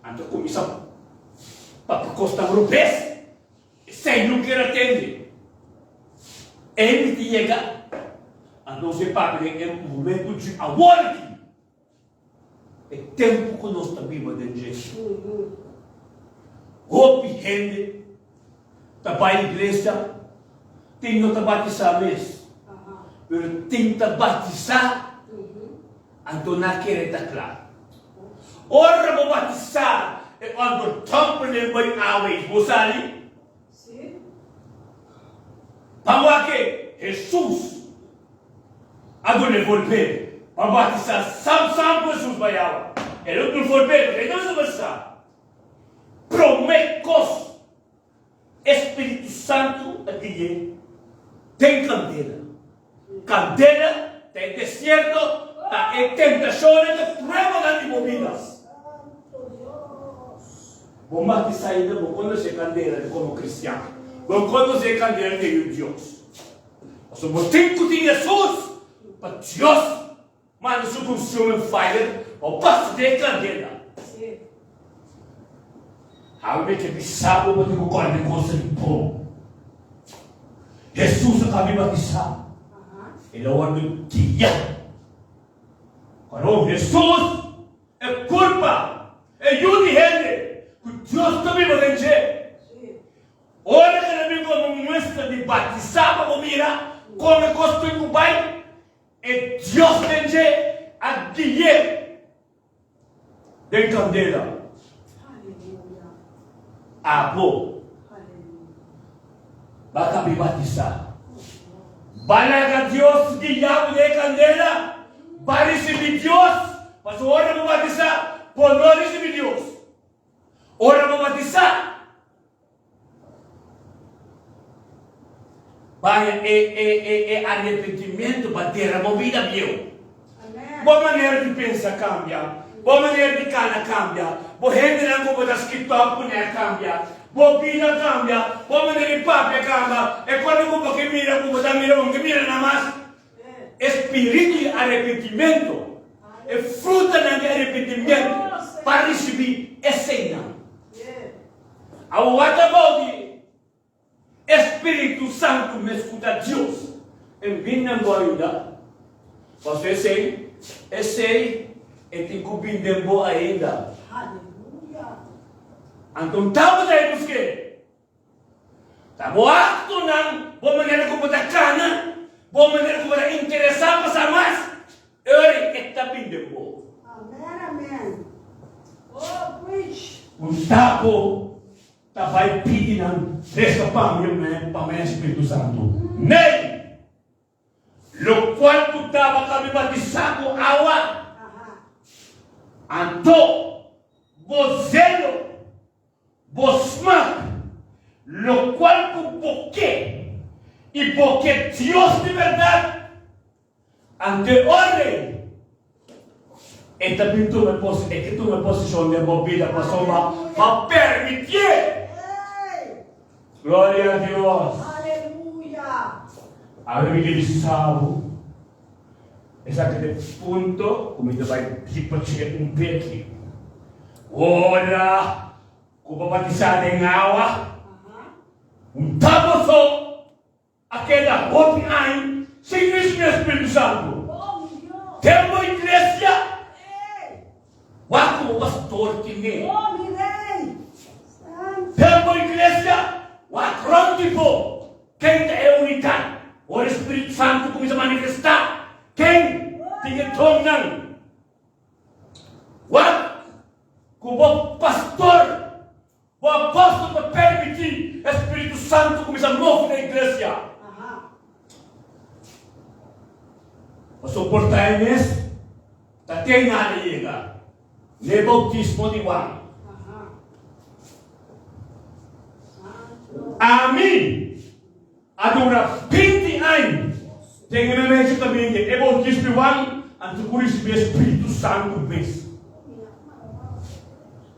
anto kuminsá papia kosnan robes. Esei no kier a tende. Ey mester yega, anto nos e papia den e momento dje awor aki. E tempu ku nos ta biba den dje, hopi hende ta bai iglesia, tin no ta batisá mes, pero tin ta batisá, anto nan kere ta kla. Ora bo batisá e ònderdompeling bai awe i bo sali, pa wak Hesus A duna e golpe pa batisá sam sam ku Hesus bai awa. El a duna golpe pasobra e no mester batisá. Promé kos, e spiritu santu a gui'é den kandela. Kandela ta e desierto, ta e tentashonnan, ta pruebanan di bo bida. Bo batisá ainda bo konosé kandela komo kristian. Bo konosé kandela di e Dios. Pasobra bo tin ku tin Hesus pa Dios manda su consuming fire pa bo pasa den e kandela. Awe mi ke bisa bo bo tin ku kòrda e kosnan di bon. Hesus a kabi batisá, el a wòrdu guiá. Kòrò Hesus, e kurpa, e Yu di hende, ku Dios ta biba den dje. Ora el a bin komo muestra di batisá pa bo mira kon e kos tin ku bai, e Dios den dje a gui'é den kandela. Abo ba kabi batisá. Ba laga Dios guiá bo den e kandela, ba risibí Dios, pasobra ora bo batisá, bo no risibí Dios. Ora bo batisá, Baña e e e e arepentimentu pa dera bo bida bieu. Bo manera di pensa kambia, bo manera di kana kambia, bo hendenan ku bo ta skitòp kuné a kambia, bo bida kambia, bo manera di papia kamba, e kosnan ku bo ke mira ku bo ta mira bo no ke mira nan mas. E spiritu di arepentimentu, e frutanan di arepentimentu pa risibí eseinan. Awor what about di e Spiritu Santu mes ku ta Dios? E bin nan bo ayuda? Pasobra esei, esei e tin ku bin den bo ainda. Anto tabata e busk'é. Ta bo aktonan, bo manera ku bo ta kana, bo manera ku bo ta interesá pa sa mas, ora e ta bin den bo. Amen amen oh preach. Un tapo ta bai pidi nan resa pa mi pa mi Spiritu Santu. Nee! Lokual ku tabata mi batisá ku awa, anto bo zelo, bo smak, lokual ku bo ke, i bo ke Dios di bèrdat, anto e ora ei e ta bin tuma e e ke tuma e posishon den bo bida pasobra bo a permitié. Gloria a Dios! Awor mi ke bisa bo, esaki ta e punto ku mi ta bai dipa che un peki. Ora ku bo batisá den awa, un ta boso a keda hopi aña sin risibí e Spiritu Santu. Den bo iglesia, wak ku bo pastor tene. Den bo iglesia, wak rònt di bo, ken ta e unidat. Ora e Spiritu Santu kuminsá manifestá, ken tin e donnan? Wak ku bo pastor, bo apòstel ta permití e Spiritu Santu kuminsá move na iglesia. Pa soportá e mes, ta te nada yega n'e boutismo di Juan. Ami a dura 20 aña den e memechi kaminda e boutismo di Juan anto ku risibí e Spiritu Santu mes.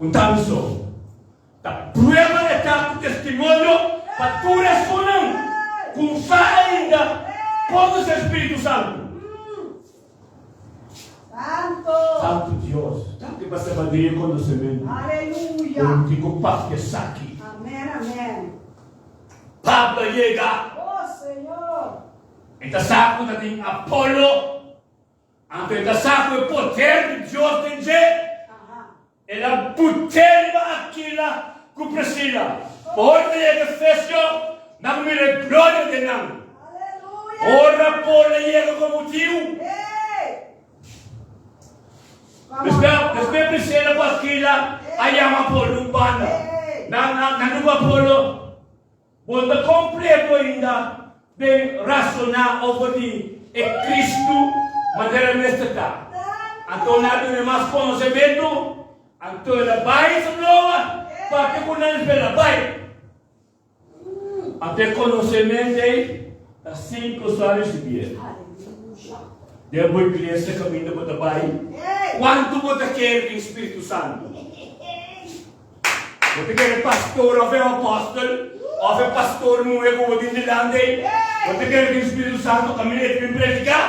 Un ta mi so ta prueba e ta ku testimonio pa tur esunnan ku sa ainda konosé Spiritu Santu. Santo. Santo Dios. Danki pa sabadia konosementu. Aleluya. Pero mi tin ku papia esaki. Amen amen. Pablo a yega. Oh Señor. E ta sa ku ta tin Apolo. Anto e ta sa ku e poder di Dios den dje. El a but'é riba Akila ku Prisila. Pa ora ta yega Efesio, nan a mira e gloria den nan. Ora Paul a yega komo tiu, despues Prisila ku Akila a yama Paul un banda. Nan a duba Apolo, Bo ta kompleto ainda den rasoná over di e Kristu manera mester ta. Anto nan a duna mas konosementu, anto el a bai su bloa papia ku nan despues el a bai. Anto e konosementu ei ta sin ku su a risibié. Den bo iglesia kaminda bo ta bai, kuantu bo ta kere den Spiritu Santu? Bo ta kere pastor of e apostel of e pastor muhe ku bo tin dilanti ei? Bo ta kere tin Spiritu Santu kaminda e ta bin prediká?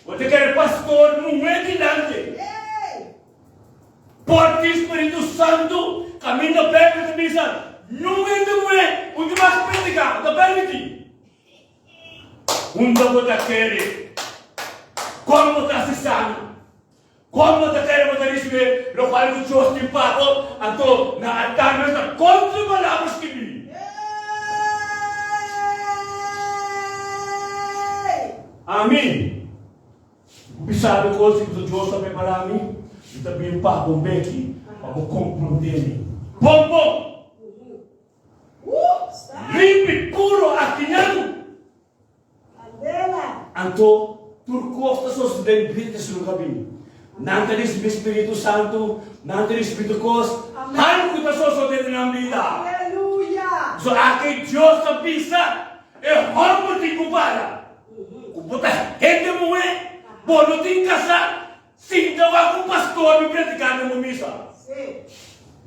Bo ta kere pastor muhe dilanti? Por tin Spiritu Santu kaminda Beibel ta bisa niun hende muhe un ta mas prediká, no ta permití. Unda bo ta kere? Kon bo ta hasi sana? Kon bo ta kere bo ta risibí lokual ku Dios tin pa bo? Anto na altar nos ta kontra palabra skibí. Ami, ku bisa bo kos ku Dios ta prepará mi, mi ta bin pa bo beki pa bo komprondé mi. Bon bon! Limpi puro akinan. Anto tur kos ta sosodé den bida di su kaminda. Nan ta risibí Spiritu Santu, nan ta risibí tur kos han ku ta sosodé den nan bida. So aki Dios ta bisa e hòmber tin ku para. Ku bo ta hende muhé, bo no tin kasá, sinta wak un pastor bin prediká den bo misa.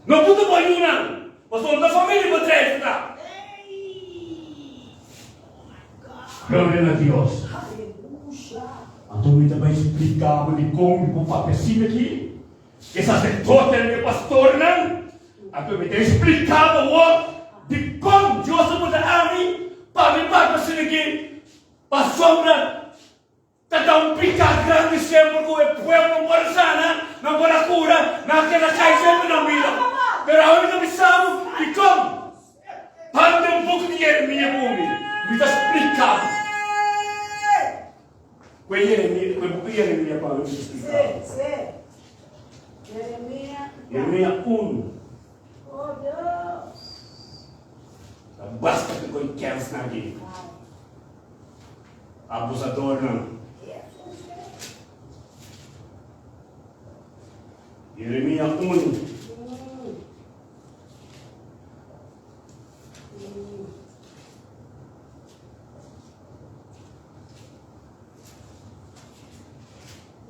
No puta bo yunan, pasobra no ta familia bo trese ta. Gloria na Dios. Anto mi ta bai splika bo dikon mi por papia asina aki. E saserdotenan i e pastornan. Anto mi ta splika bo awor dikon Dios a manda ami pa mi papia asina aki. Pasobra ta ta un pika grandi semper ku e pueblo no por a sana, nan por a kura, nan a keda kai semper nan bida. Pero awe mi ta bisa bo dikon. Pante un buki di Jeremia ku mi, mi ta splika bo. Ku e Jeremia, ku e buki di Jeremia pa mi, mi ta splika bo. Jeremia unu. Ta basta ku koi kènsnan aki. Abusadornan. Jeremia unu.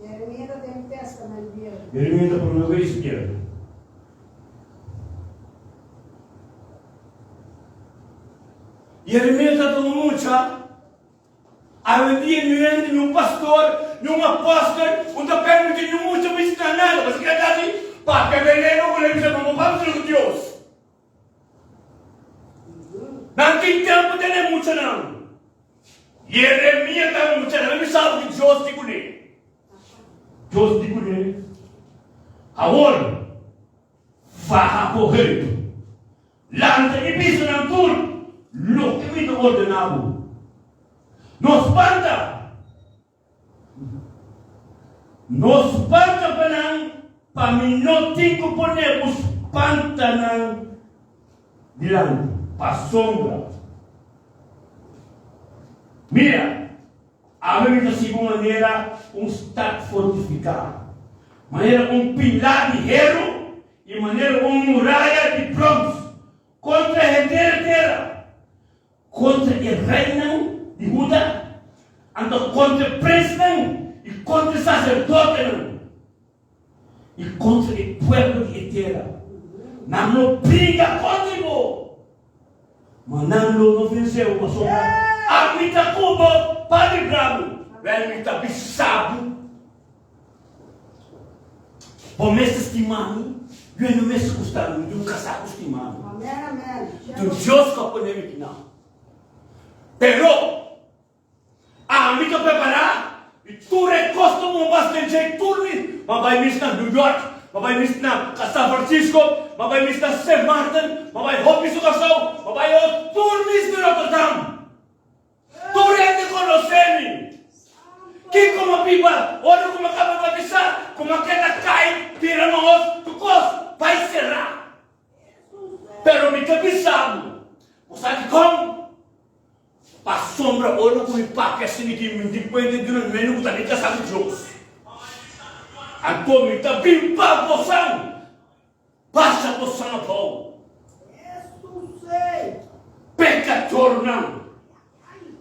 Jeremia ta den Testament Bieu. Jeremia ta promé ku Ezekiel. Jeremia ta tuma mucha. Awendia niun hende, niun pastor, niun apòstel un ta permití niun mucha bishitá nada. Pasobra kila ta hasi papia veneno ku nan bisa pa bo papia ku Dios. Nan tin tempu tene muchanan. Yeremia ta mucha, nan a bisa ku Dios di kuné. Dios di kuné, Awor, faha bo heup. Lanta i bisa nan tur loke mi ta ordená bo. No spanta! No spanta pa nan, pa mi no tin ku pone bo spanta nan dilanti, pasobra, mira, Awe mi ta sigui manera un stat fortifiká, manera un pilá di heru i manera un muraya di brons kontra henter e tera, kontra e reinan di Huda, anto kontra e prensnan i kontra e saserdotenan i kontra e pueblo di e tera. Nan lo bringa kontra bo. Ma nan lo no vensé bo pasobra ami ta ku bo pa libra bo. Wèl, mi ta bisa bo, bo mester stima mi, yo no mester gusta mi, mi tin un kasá ku stima mi. Enton Dios ku a pone mi kinan. Pero Ami ta prepará i tur e kos ta bon bas den dje tur mi. M'a bai mis na New York, m'a bai mis na San Francisco, m'a bai mis na Sint Maarten, m'a bai hopi su Kòrsou, m'a bai o tur mis di Rotterdam. Tur hende konosé mi. Kiko m'a biba ora ku m'a kaba batisá, ku m'a keda kai bira mahos, tur kos bai será. Pero mi ta bisa bo, bo sa dikon? Pasobra ora ku mi papia asina ki mi di kuenta di un hende ku ta den kasa ku Dios. Anto mi ta bin pa bosan, pasa bosan abou. Pekadornan!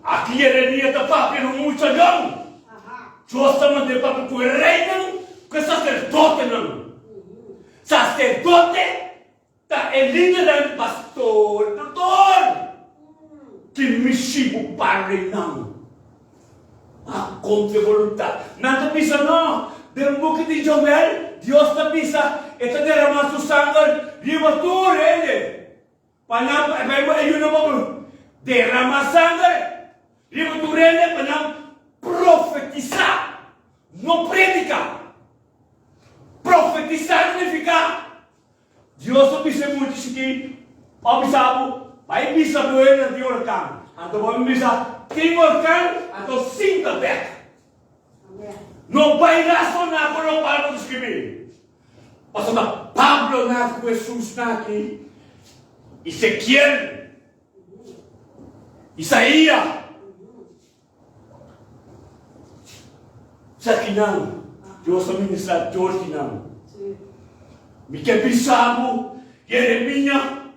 Aki Yeremia ta papia na mucha yon. Dios ta mand'é papia ku e reinan, ku e saserdotenan. Saserdote Ta e lidernan di pastor, Doktor, tin mishi bo padrenan a kontra e boluntat. Nan ta bisa, No, den buki di Joel, Dios ta bisa, E ta derama su sanger riba tur hende, pa nan pa e yunan pa derama sanger riba tur hende pa nan profetisá, no prediká. Profetisá ta nifiká Dios a bisa e mucha chikí, Bo bisa bo, bai bisa bo hende tin orkan. Anto bo a bisa, Tin orkan, anto sinta bèk. No bai rasoná ku lokual bo ta skibí. Pasobra Pablo na ku Hesus na aki, Ezekiel, Isaías. Esakinan, Dios a ministrá dor di nan. Mi ke bisa bo, Jeremia,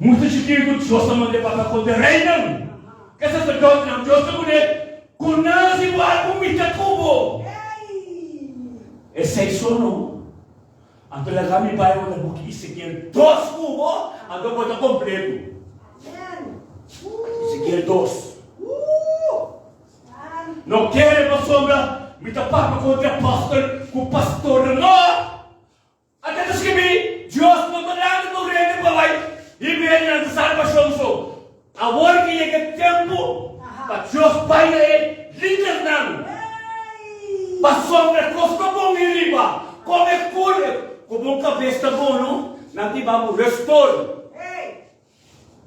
mucha chikitu Dios a mand'é papia kontra e reinan, ku e saserdotenan. Dios ta kuné ku nan si bo algu mita ku bo. Esei so no. Anto laga mi bai unda buki Ezekiel dos ku bo, anto bo ta kompleto. Ezekiel dos. No kere pasobra mi ta papia kontra apòstel ku pastornan. No! Ata ta skibí, Dios no ta dando tur hende pa bai hib'é nan ta salbashon so. Awor ke yega e tempu pa Dios bai na e lidernan. Pasobra kos ta bon ei riba, kome kul ku bon kabes ta bon no, nan ta hiba bo restore.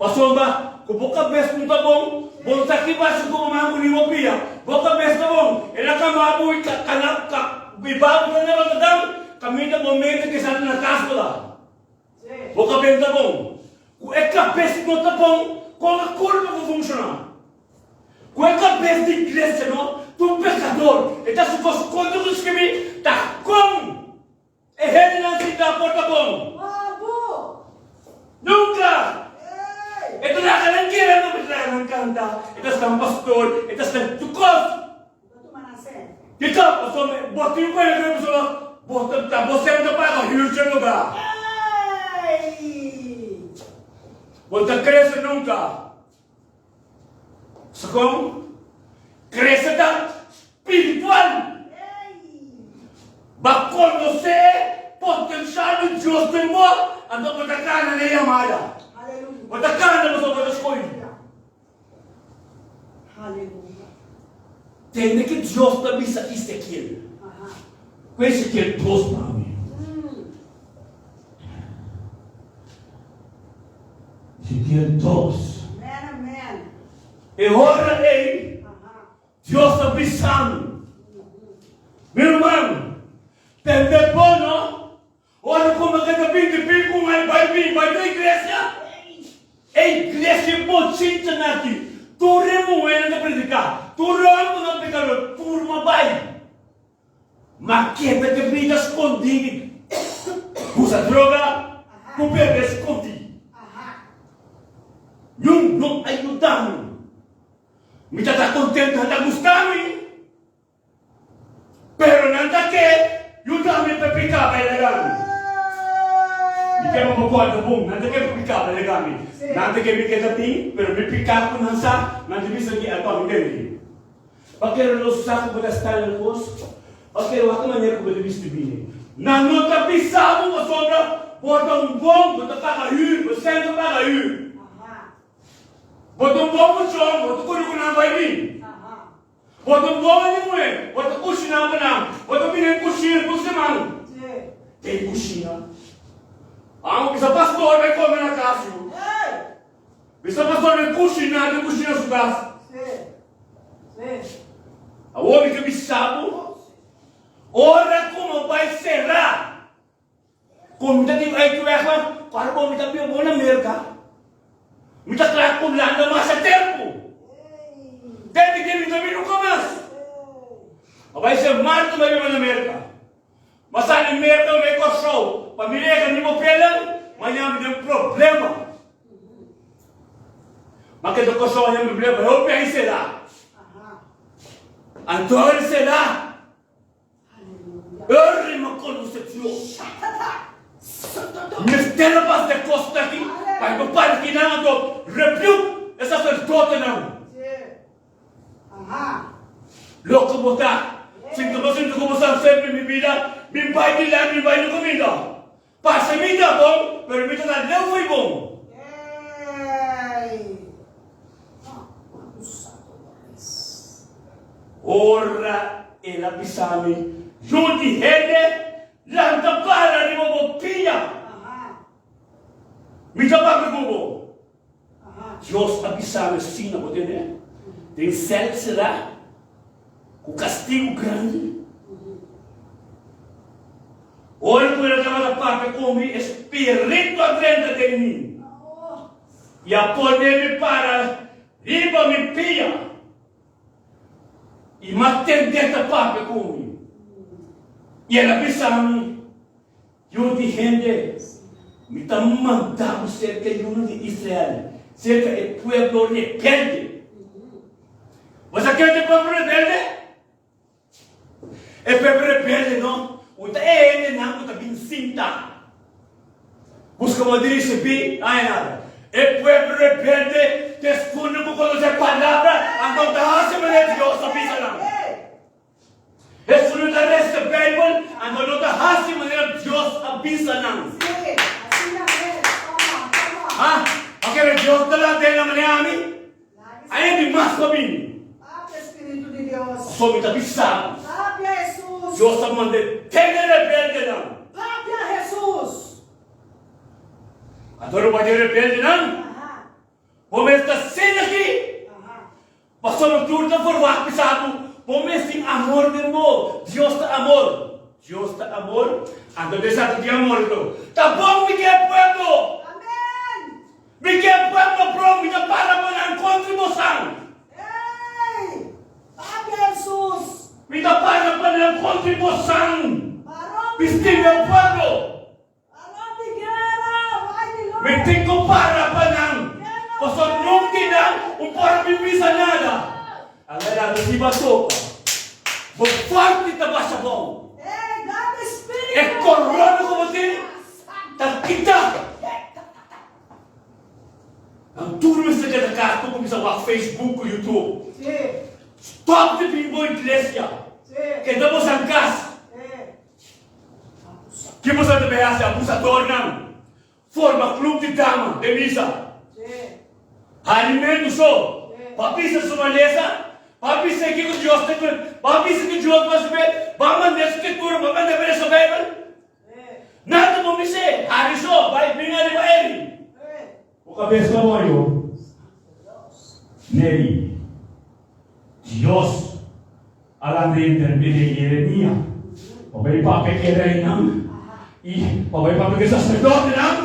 Pasobra ku bo kabes no ta bon, bo no ta kiba si ku bo man ku ni bo pia. Bo kabes ta bon, el a kamba bo i kana ka biba bo ta na Rotterdam, kaminda bo mente kisa ta na kas bo ta. Bo kabes ta bon. Ku e kabes no ta bon, kon e kurpa por funshoná? Ku e kabes di iglesia no ta un pekador, e ta hasi kos kontra ku skibi, ta kon E hendenan sinta por ta bon. Nunca! E ta laga nan kere no, e ta laga nan canta, e ta stan pastor, e ta stan tur cos. Kiko? Pasobra bo tin cu e persona, bo ta ta bo sem ta paga huur dje lugar. Bo ta crece nunca. Segun crece ta spiritual. Ba conoce e potencial di Dios den bo, anto bo ta cana na e yamada. Bo ta cana pasobra bo ta scogi. Tende ke Dios ta bisa Ezekiel. Ku Ezekiel dos pa mi. Ezekiel dos. E ora ei, Dios ta bisa mi, Mi ruman, tende bo no, ora ku mi keda binti pin ku ai bai bin bai na iglesia, e iglesia bochincha na aki, tur e muhénan ta prediká, tur e hòmbernan pekador, tur ma bai. Ma keda ke bida skondí, usa droga ku bebe skondí. Niun no a yuda mi. Mi ta ta kontentu, nan ta gusta mi, pero nan ta ke yuda mi pa piká pa e laga mi. Mi ke pa bo kòrda bon, nan ta ke pa piká pa e laga mi. Nan ta ke mi keda tin, pero mi piká ku nan sa, nan ta bisa ki alko mi tende. Pakier no sa ku bo ta sta den kos? Pakier wak e manera ku bo ta bisti bini? Nan no ta bisa bo pasobra bo ta un bon, bo ta paga hür, bo sèn ta paga hür. Bo ta un bon muchon, bo ta kuri ku nan bai bin. Bo ta un bon hende muhé, bo ta kushiná pa nan, bo ta bini den kushina tur siman. Den kushina? Amo bisa pastor bai kome na kas yu. Bisa pastor den kushina, den kushina su kas. Awor mi ta bisa bo, ora ku no bai sera, ku mi ta tin uit weg man, kual bo mi ta bia bo na Merka. Mi ta kla ku Hulanda masha tempu. Desde ke mi ta bin nunka mas. A bai ser martu bai biba na Merka. Ma sali Merka mi bai Kòrsou pa mi rega mi papelnan, maña mi den problema. Ma keda Kòrsou haña problema, hopi a enserá. Anto a enserá. Eri mi konosé Dios. Mester a pasa e kosnan aki pa e por para kinan anto rebuke e saserdotenan. Loko bo ta. Sinta bo sinta ku bo san semper mi bida, mi bai di la mi bai no kaminda. Pasa mi ta bon, pero mi ta na leu fo'i bon. Ora el a bisa mi, Yu di hende. Lanta para riba bo pia. Mi ta papia ku bo. Dios a bisa mi asina, bo tende? Den sèl será ku kastigu grandi. Ora ku el a tabata papia ku mi, e spiritu a drenta den mi i a pone mi para riba mi pia. I mi a tend'é ta papia ku mi, i el a bisa mi, Yu di hende, mi ta manda bo serka e yunan di Israel, serka e pueblo rebelde. Bo sa ken ta e pueblo rebelde? E pueblo rebelde no, un ta e hendenan ku ta bin sinta buska bo di risibí haña nada. E pueblo rebelde ta esun ku konosé palabra, anto ta hasi manera Dios a bisa nan. Esun no ta resa Bijbel, anto no ta hasi manera Dios a bisa nan. Sí, asina es. Toma, toma. Ha? A kere Dios ta lanta e manera ami? Ain di mas pa bini. Papia, Spiritu di Dios. Pasobra mi ta bisa bo. Papia, Jesus. Dios ta manda e tene rebeldenan. Papia, Jesus. Anto no bai den rebeldenan? Aha. Bo mes ta sin aki. Pasobra tur ta forwagt bisa bo, bo mes tin amor den bo. Dios ta amor. Dios ta amor, anto desatu di amor lo ta bon. Mi ke pueblo. Amen. Mi ke pueblo prom mi ta para pa nan kontri bosan. Ey! Papia Jesus. Mi ta para pa nan kontri bosan. Baron Mi stima e pueblo. Mi tin ku para pa nan, pasobra nun di nan un por a bin bisa nada. Agará mi riba topa, bo forti ta basha bou. E korona ku bo tin ta kita. Nan tur mester keda kas pa kuminsá wak Facebook ku YouTube. Stòp di bin bo iglesia, keda bo san kas. Ki boso ta bay hasi abusadornan? Forma club di dama den misa. Harimentu so. Pa bisa su malesa, pa bisa kiko Dios ta kere, pa bisa ki Dios ta hasi bel, pa manda e scritura, pa manda bel esa Bijbel. Nada bo bis'é, hari so, bay bin ariba eri. Bo kabes ta moyo, Neri. Dios a lanta intermedi Yeremia pa bai papia ku e reinan i pa bai papia ku e saserdotenan,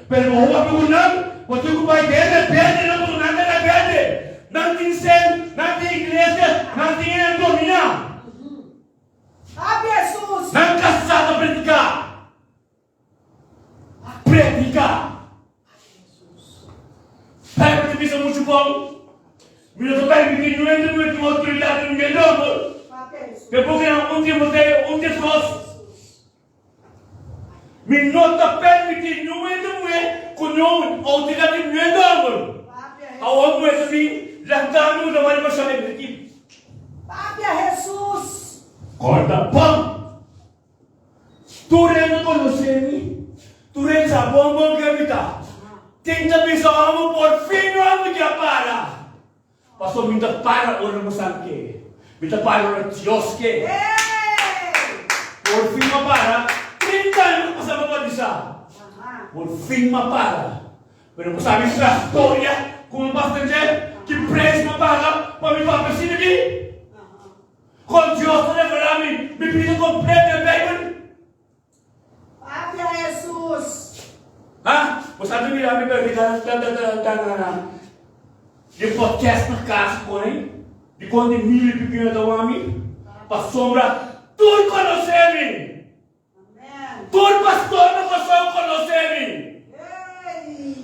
pero bo papia ku nan, bo tin ku bai den rebeldenan, pasobra nan ta rebelde, nan tin sen, nan tin iglesia, nan tin hende dominá. Papia Hesus! Nan kasá ta prediká. Prediká. Bijbel ta bisa muchu bon, Mi no ta permití nuende muhé tin outoridat riba mi hòmber. Den bukinan un Timoteo un 12, Mi no ta permití nuende muhé ku no outoridat riba mi hòmber. Awor muhé ta bin lantá mi ku ta wòrdu bashá den mi. Kòrta pon! Tur hende konosé mi, tur hende sa bon bon ken mi ta. Tin ta bisa amo por fin no amo dja para. Pasobra mi ta para ora bo san ke. Mi ta para ora Dios ke. Por fin m'a para, 30 aña ku pasa pa batisa. Por fin m'a para. Pero bo sabi la storia ku m'a pasa den dje? Ki prijs m'a paga pa mi papia asina aki? Kon Dios ta revelá mi mi bida kompleto den Beibel? Papia Hesus! Ha? Bo sa ta mira mi bebé ta ta ta ta ta na na di podcast na kas pone dikon di mil i pipiña ta wak mi? Pasobra tur konosé mi! Tur pastor na Kòrsou konosé mi.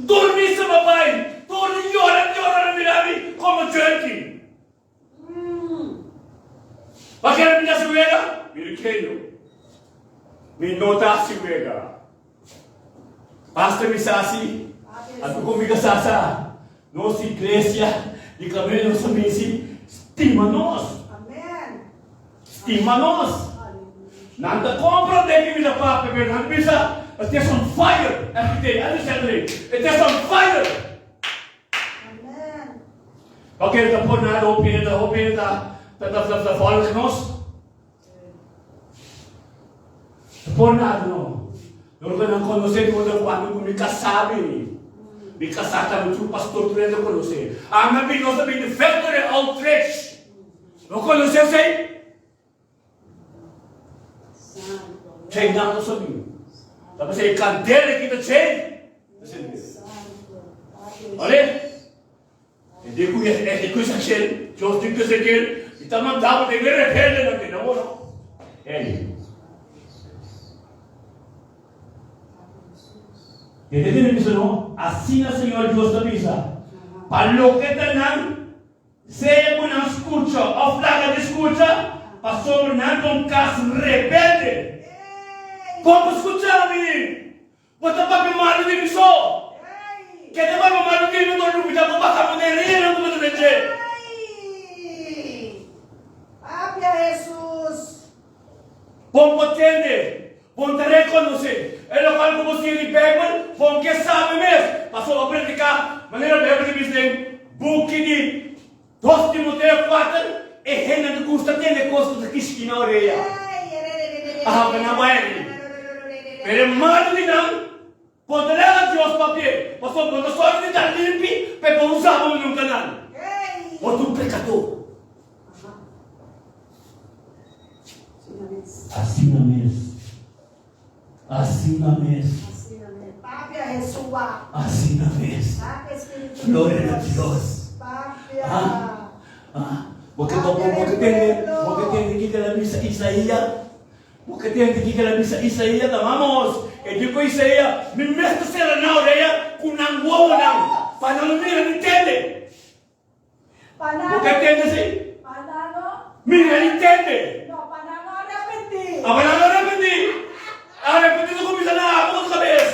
Tur misa pa bai, tur di yora yora na mira mi komo junkie. Pa kere mi ta hasi wega? Mi di keyo. Mi no ta hasi wega. Pastor mi sa si, anto kon mi kasá sa, nos iglesia di Camino nos a misi stima nos. Stima nos. Nan ta comprende ki mi ta papia, pero nan ta bisa, it is on fire every day, every Saturday, it is on fire. Ok, ta por nada hopi hende, hopi hende ta ta ta ta ta volg nos. Por nada no. Dor ku nan konosé di otro kuantu ku mi kasá bini. Mi kasá tambe tur pastor tur hende konosé. Ami a bini nos a bini di Factory Outreach. No konosé esei? Chei nan nos a bini. Ta p'esei e kandela ki ta chei ta sende. Ore? E di ku e ku Ezekiel, Dios di ku Ezekiel, mi ta manda bo den e rebeldenan den awor. Ey. E te tiene bisa no, asina Señor Dios ta bisa, pa loke ta nan, sea ku nan skucha òf laga di skucha, pasobra nan ta un kas rebelde. Bo por skucha mi? Bo ta papia malu di mi so. Ke ta papia malu di mi bo lubida bo basa bo den renan ku bo ta den dje. Papia Hesus. Bon bo tende, bon ta rekonosé e lokal ku bo siña di Beibel, bon ke sabe mes, pasobra bo prediká manera Beibel ta bisa den buki di Dos Timoteo kuater, e hendenan ta gusta tende kos ku ta kishki na orea. Aha, pa nan bai aki. Pero e malu di nan, bo ta laga Dios papia, pasobra bo ta sòru di ta limpi pa e por usa bo nunka nan. Bo ta un pekadó. Asina mes. Asina mes. Asina mes. Gloria na Dios. Ah, ah. Bo ke bo bo ke tende, bo ke tende kiko el a bisa Isaia? Bo ke tende kiko el a bisa Isaia? Ta vamos. E di ku Isaia, mi mes ta sera nan orea ku nan wowonan, pa nan no mira ni tende. Bo ke tende si? Mira ni tende. Ah, pa nan no arepentí. Arepentí ta kuminsá na abo ku kabes.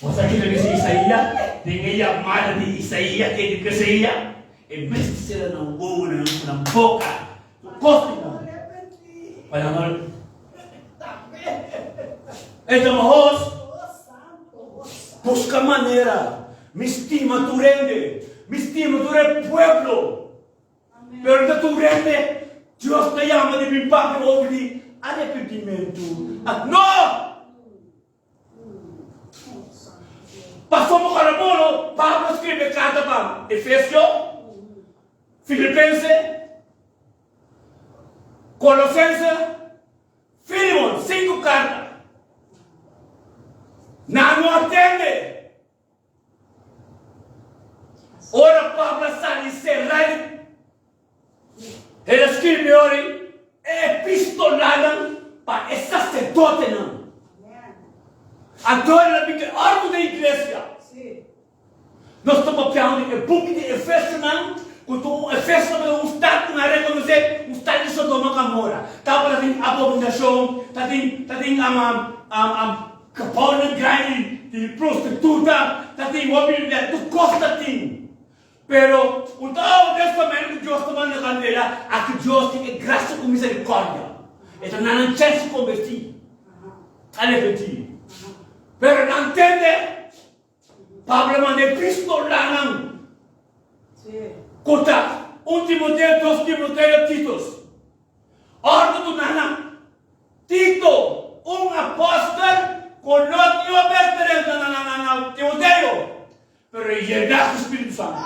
Bo sa kiko di Isaia? Den e yamada di Isaia ke di Isaia, e mes ta sera nan wowonan ku nan boka, ku kos di nan. Pa nan no E ta mahos. Buska manera. Mi stima tur hende. Mi stima tur e pueblo. Pero ta tur hende Dios ta yama di bin papia over di arepentimentu. No! Pasobra ora bono Pablo skribi e karta pa Efesio, Filipense, Kolosense, Filimon, sinku karta. Nan no a tende. Ora Pablo a sali será di el a skirbi ori e epistolanan pa e saserdotenan. Anto el a bini ordu den iglesia. Nos ta papiando di e buki di Efesonan, ku ta un Efeso tabata un stat ku nan a rekonosé, un stat di Sodoma ku Gomora. Tabata tin abominashon, ta tin ta tin gebouwnan grandi di prostituta, ta tin hopi tur kos ta tin. Pero un ta Oude Testament ku Dios ta manda kandela, aki Dios tin e grasia ku miserikordia. E ta na nan chèns di kombertí, arepentí. Pero nan tende. Pablo manda epistolanan ku ta un Timoteo, dos Timoteo, Titos. Òrdu duna na Tito, un apòstel ku no tin hopi eksperensia na Timoteo, pero e yená ku spiritu santu.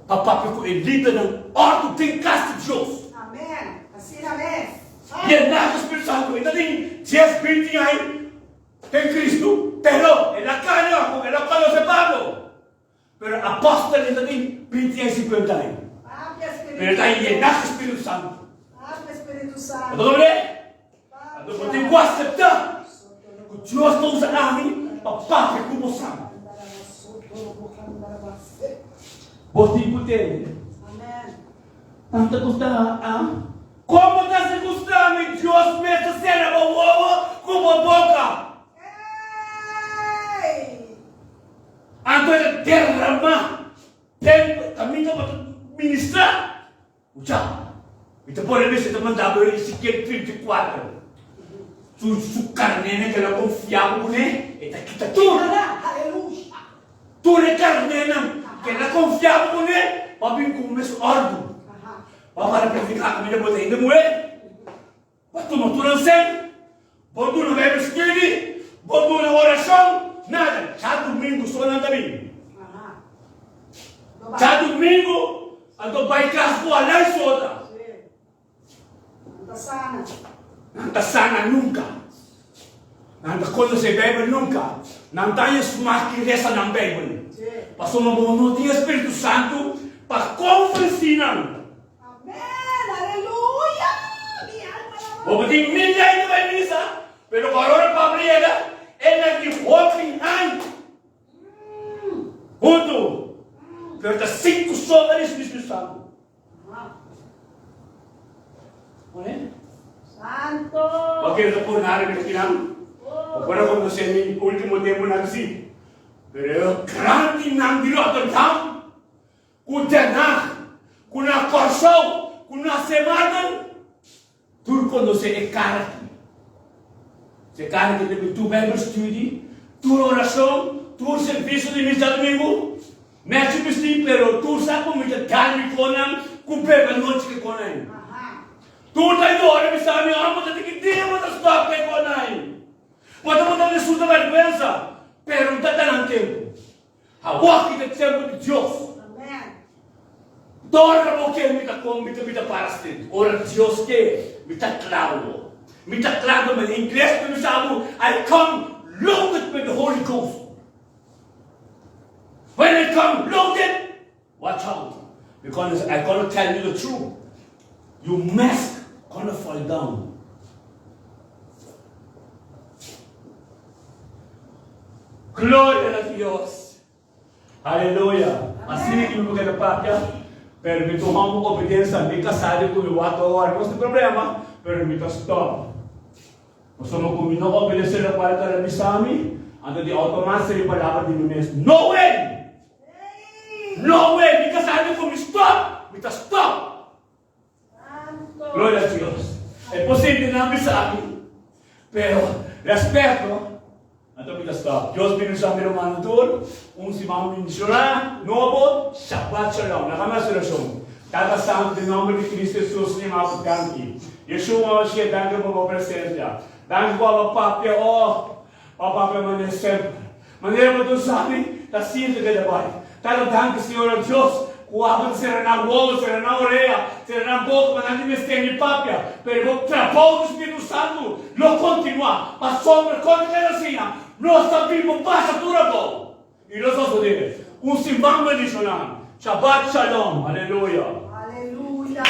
Pa papia ku e lidernan òrdu den kas di Dios. Yená ku spiritu santu. E ta tin dies, binti aña. Den Cristo, pero el a cana cu el a conoce Pablo. Pero apostelnan ta tin binti aña y cincuenta aña. Pero el ta yena cu Spiritu Santo. Bo ta comprende? Anto bo tin cu acepta cu Dios ta usa ami pa papia cu bo san. Bo tin cu tende. Tanta gusta a. Como ta si gusta mi Dios mes ta cera bo wowo cu bo boca. Anto e ta derrama den caminda bo ta ministra. Ucha, mi ta pone mester ta manda bo Ezekiel 34. Su su carnenan ke lo confia bo cune, e ta kita tur. Tur e carnenan ke lo confia bo cune, bo a bin cu un mes ordu. Bo a para predica caminda bo ta hende muhe. tuma tur nan sèn, bo duna Bijbel studie, bo duna orashon, nada. Djadumingu so nan ta bin. Djadumingu anto bai kas ku alai sota. Nan ta sana. Nan ta sana nunka. Nan ta konosé Beibel nunka. Nan ta haña smak di lesa nan Beibel. Pasobra bo no tin e Spiritu Santu pa konvensí nan. Amen! Aleluya! Mi alma ta Bo por tin mil lei ta bai misa, pero ku ora Pablo yega, e nan tin hopi aña huntu. Pero ta sin ku sobra di Spiritu Santu. Santo. Bo kere ta por nada riba kinan? Bo por a konosé mi último tempunan si, pero e grandinan di Rotterdam, ku Den Haag, ku na Kòrsou, ku na Semarden, Tur konosé e kara aki. Si e kara aki ta bin tur Bijbel studie, tur orashon, tur servisio di misa djadumingu, mèchi bistí, pero tur sa ku mi ta dal mi konan ku bebe anochi ke konan. Tur ta yora bisa mi, ora bo ta tin ki dia bo ta stòp ke konan. Bo ta bo ta resulta bèrgwensa, pero no ta ta nan tempu. Awor ki ta tempu di Dios. Tora bo ke mi ta kon mi ta mi ta para stil. Ora Dios ke mi ta kla bo. Mi ta kla bo men ingles mi bisa bo I come loaded with the Holy Ghost. When I come loaded watch out because I gonna tell you the truth. Your mask gonna fall down. Gloria na Dios! Aleluya! Asina ki mi por keda papia, pero mi ta un homber obediensa, mi kasá di ku mi wak awor, no tin problema, pero mi ta stop. Pasobra ku mi no obedesé lokual ku el a bisa mi, anto di outomat seria palabra di mi mes, No way! No way! Mi kasá di ku mi stop, mi ta stop! Gloria a Dios. E por sinti nan bisa mi, pero respeto, anto mi ta stop. Dios bendicion mi rumannan tur. Un siman bendiciona nobo. Shabbat shalom. Laga mi haci oracion. Tata Santo, den nomber di Cristo Jesus, mi ama bo danki. Yeshua Mashiach, danki pa bo presencia. Danki cu abo papia, oh, pa papia manera semper. Manera bo tur sabi, ta sinti ke ta bai. Tata danki Señor Dios ku abo ta sera nan wowo, sera nan orea, sera nan boka pa nan tin mester ni papia, pero bo trabou di Spiritu Santu lo kontinuá, pasobra kontra kada siña nos ta bin bo pasa tur abou. I lo sosodé. Un siman bendishoná. Shabbat Shalom. Aleluya. Aleluya.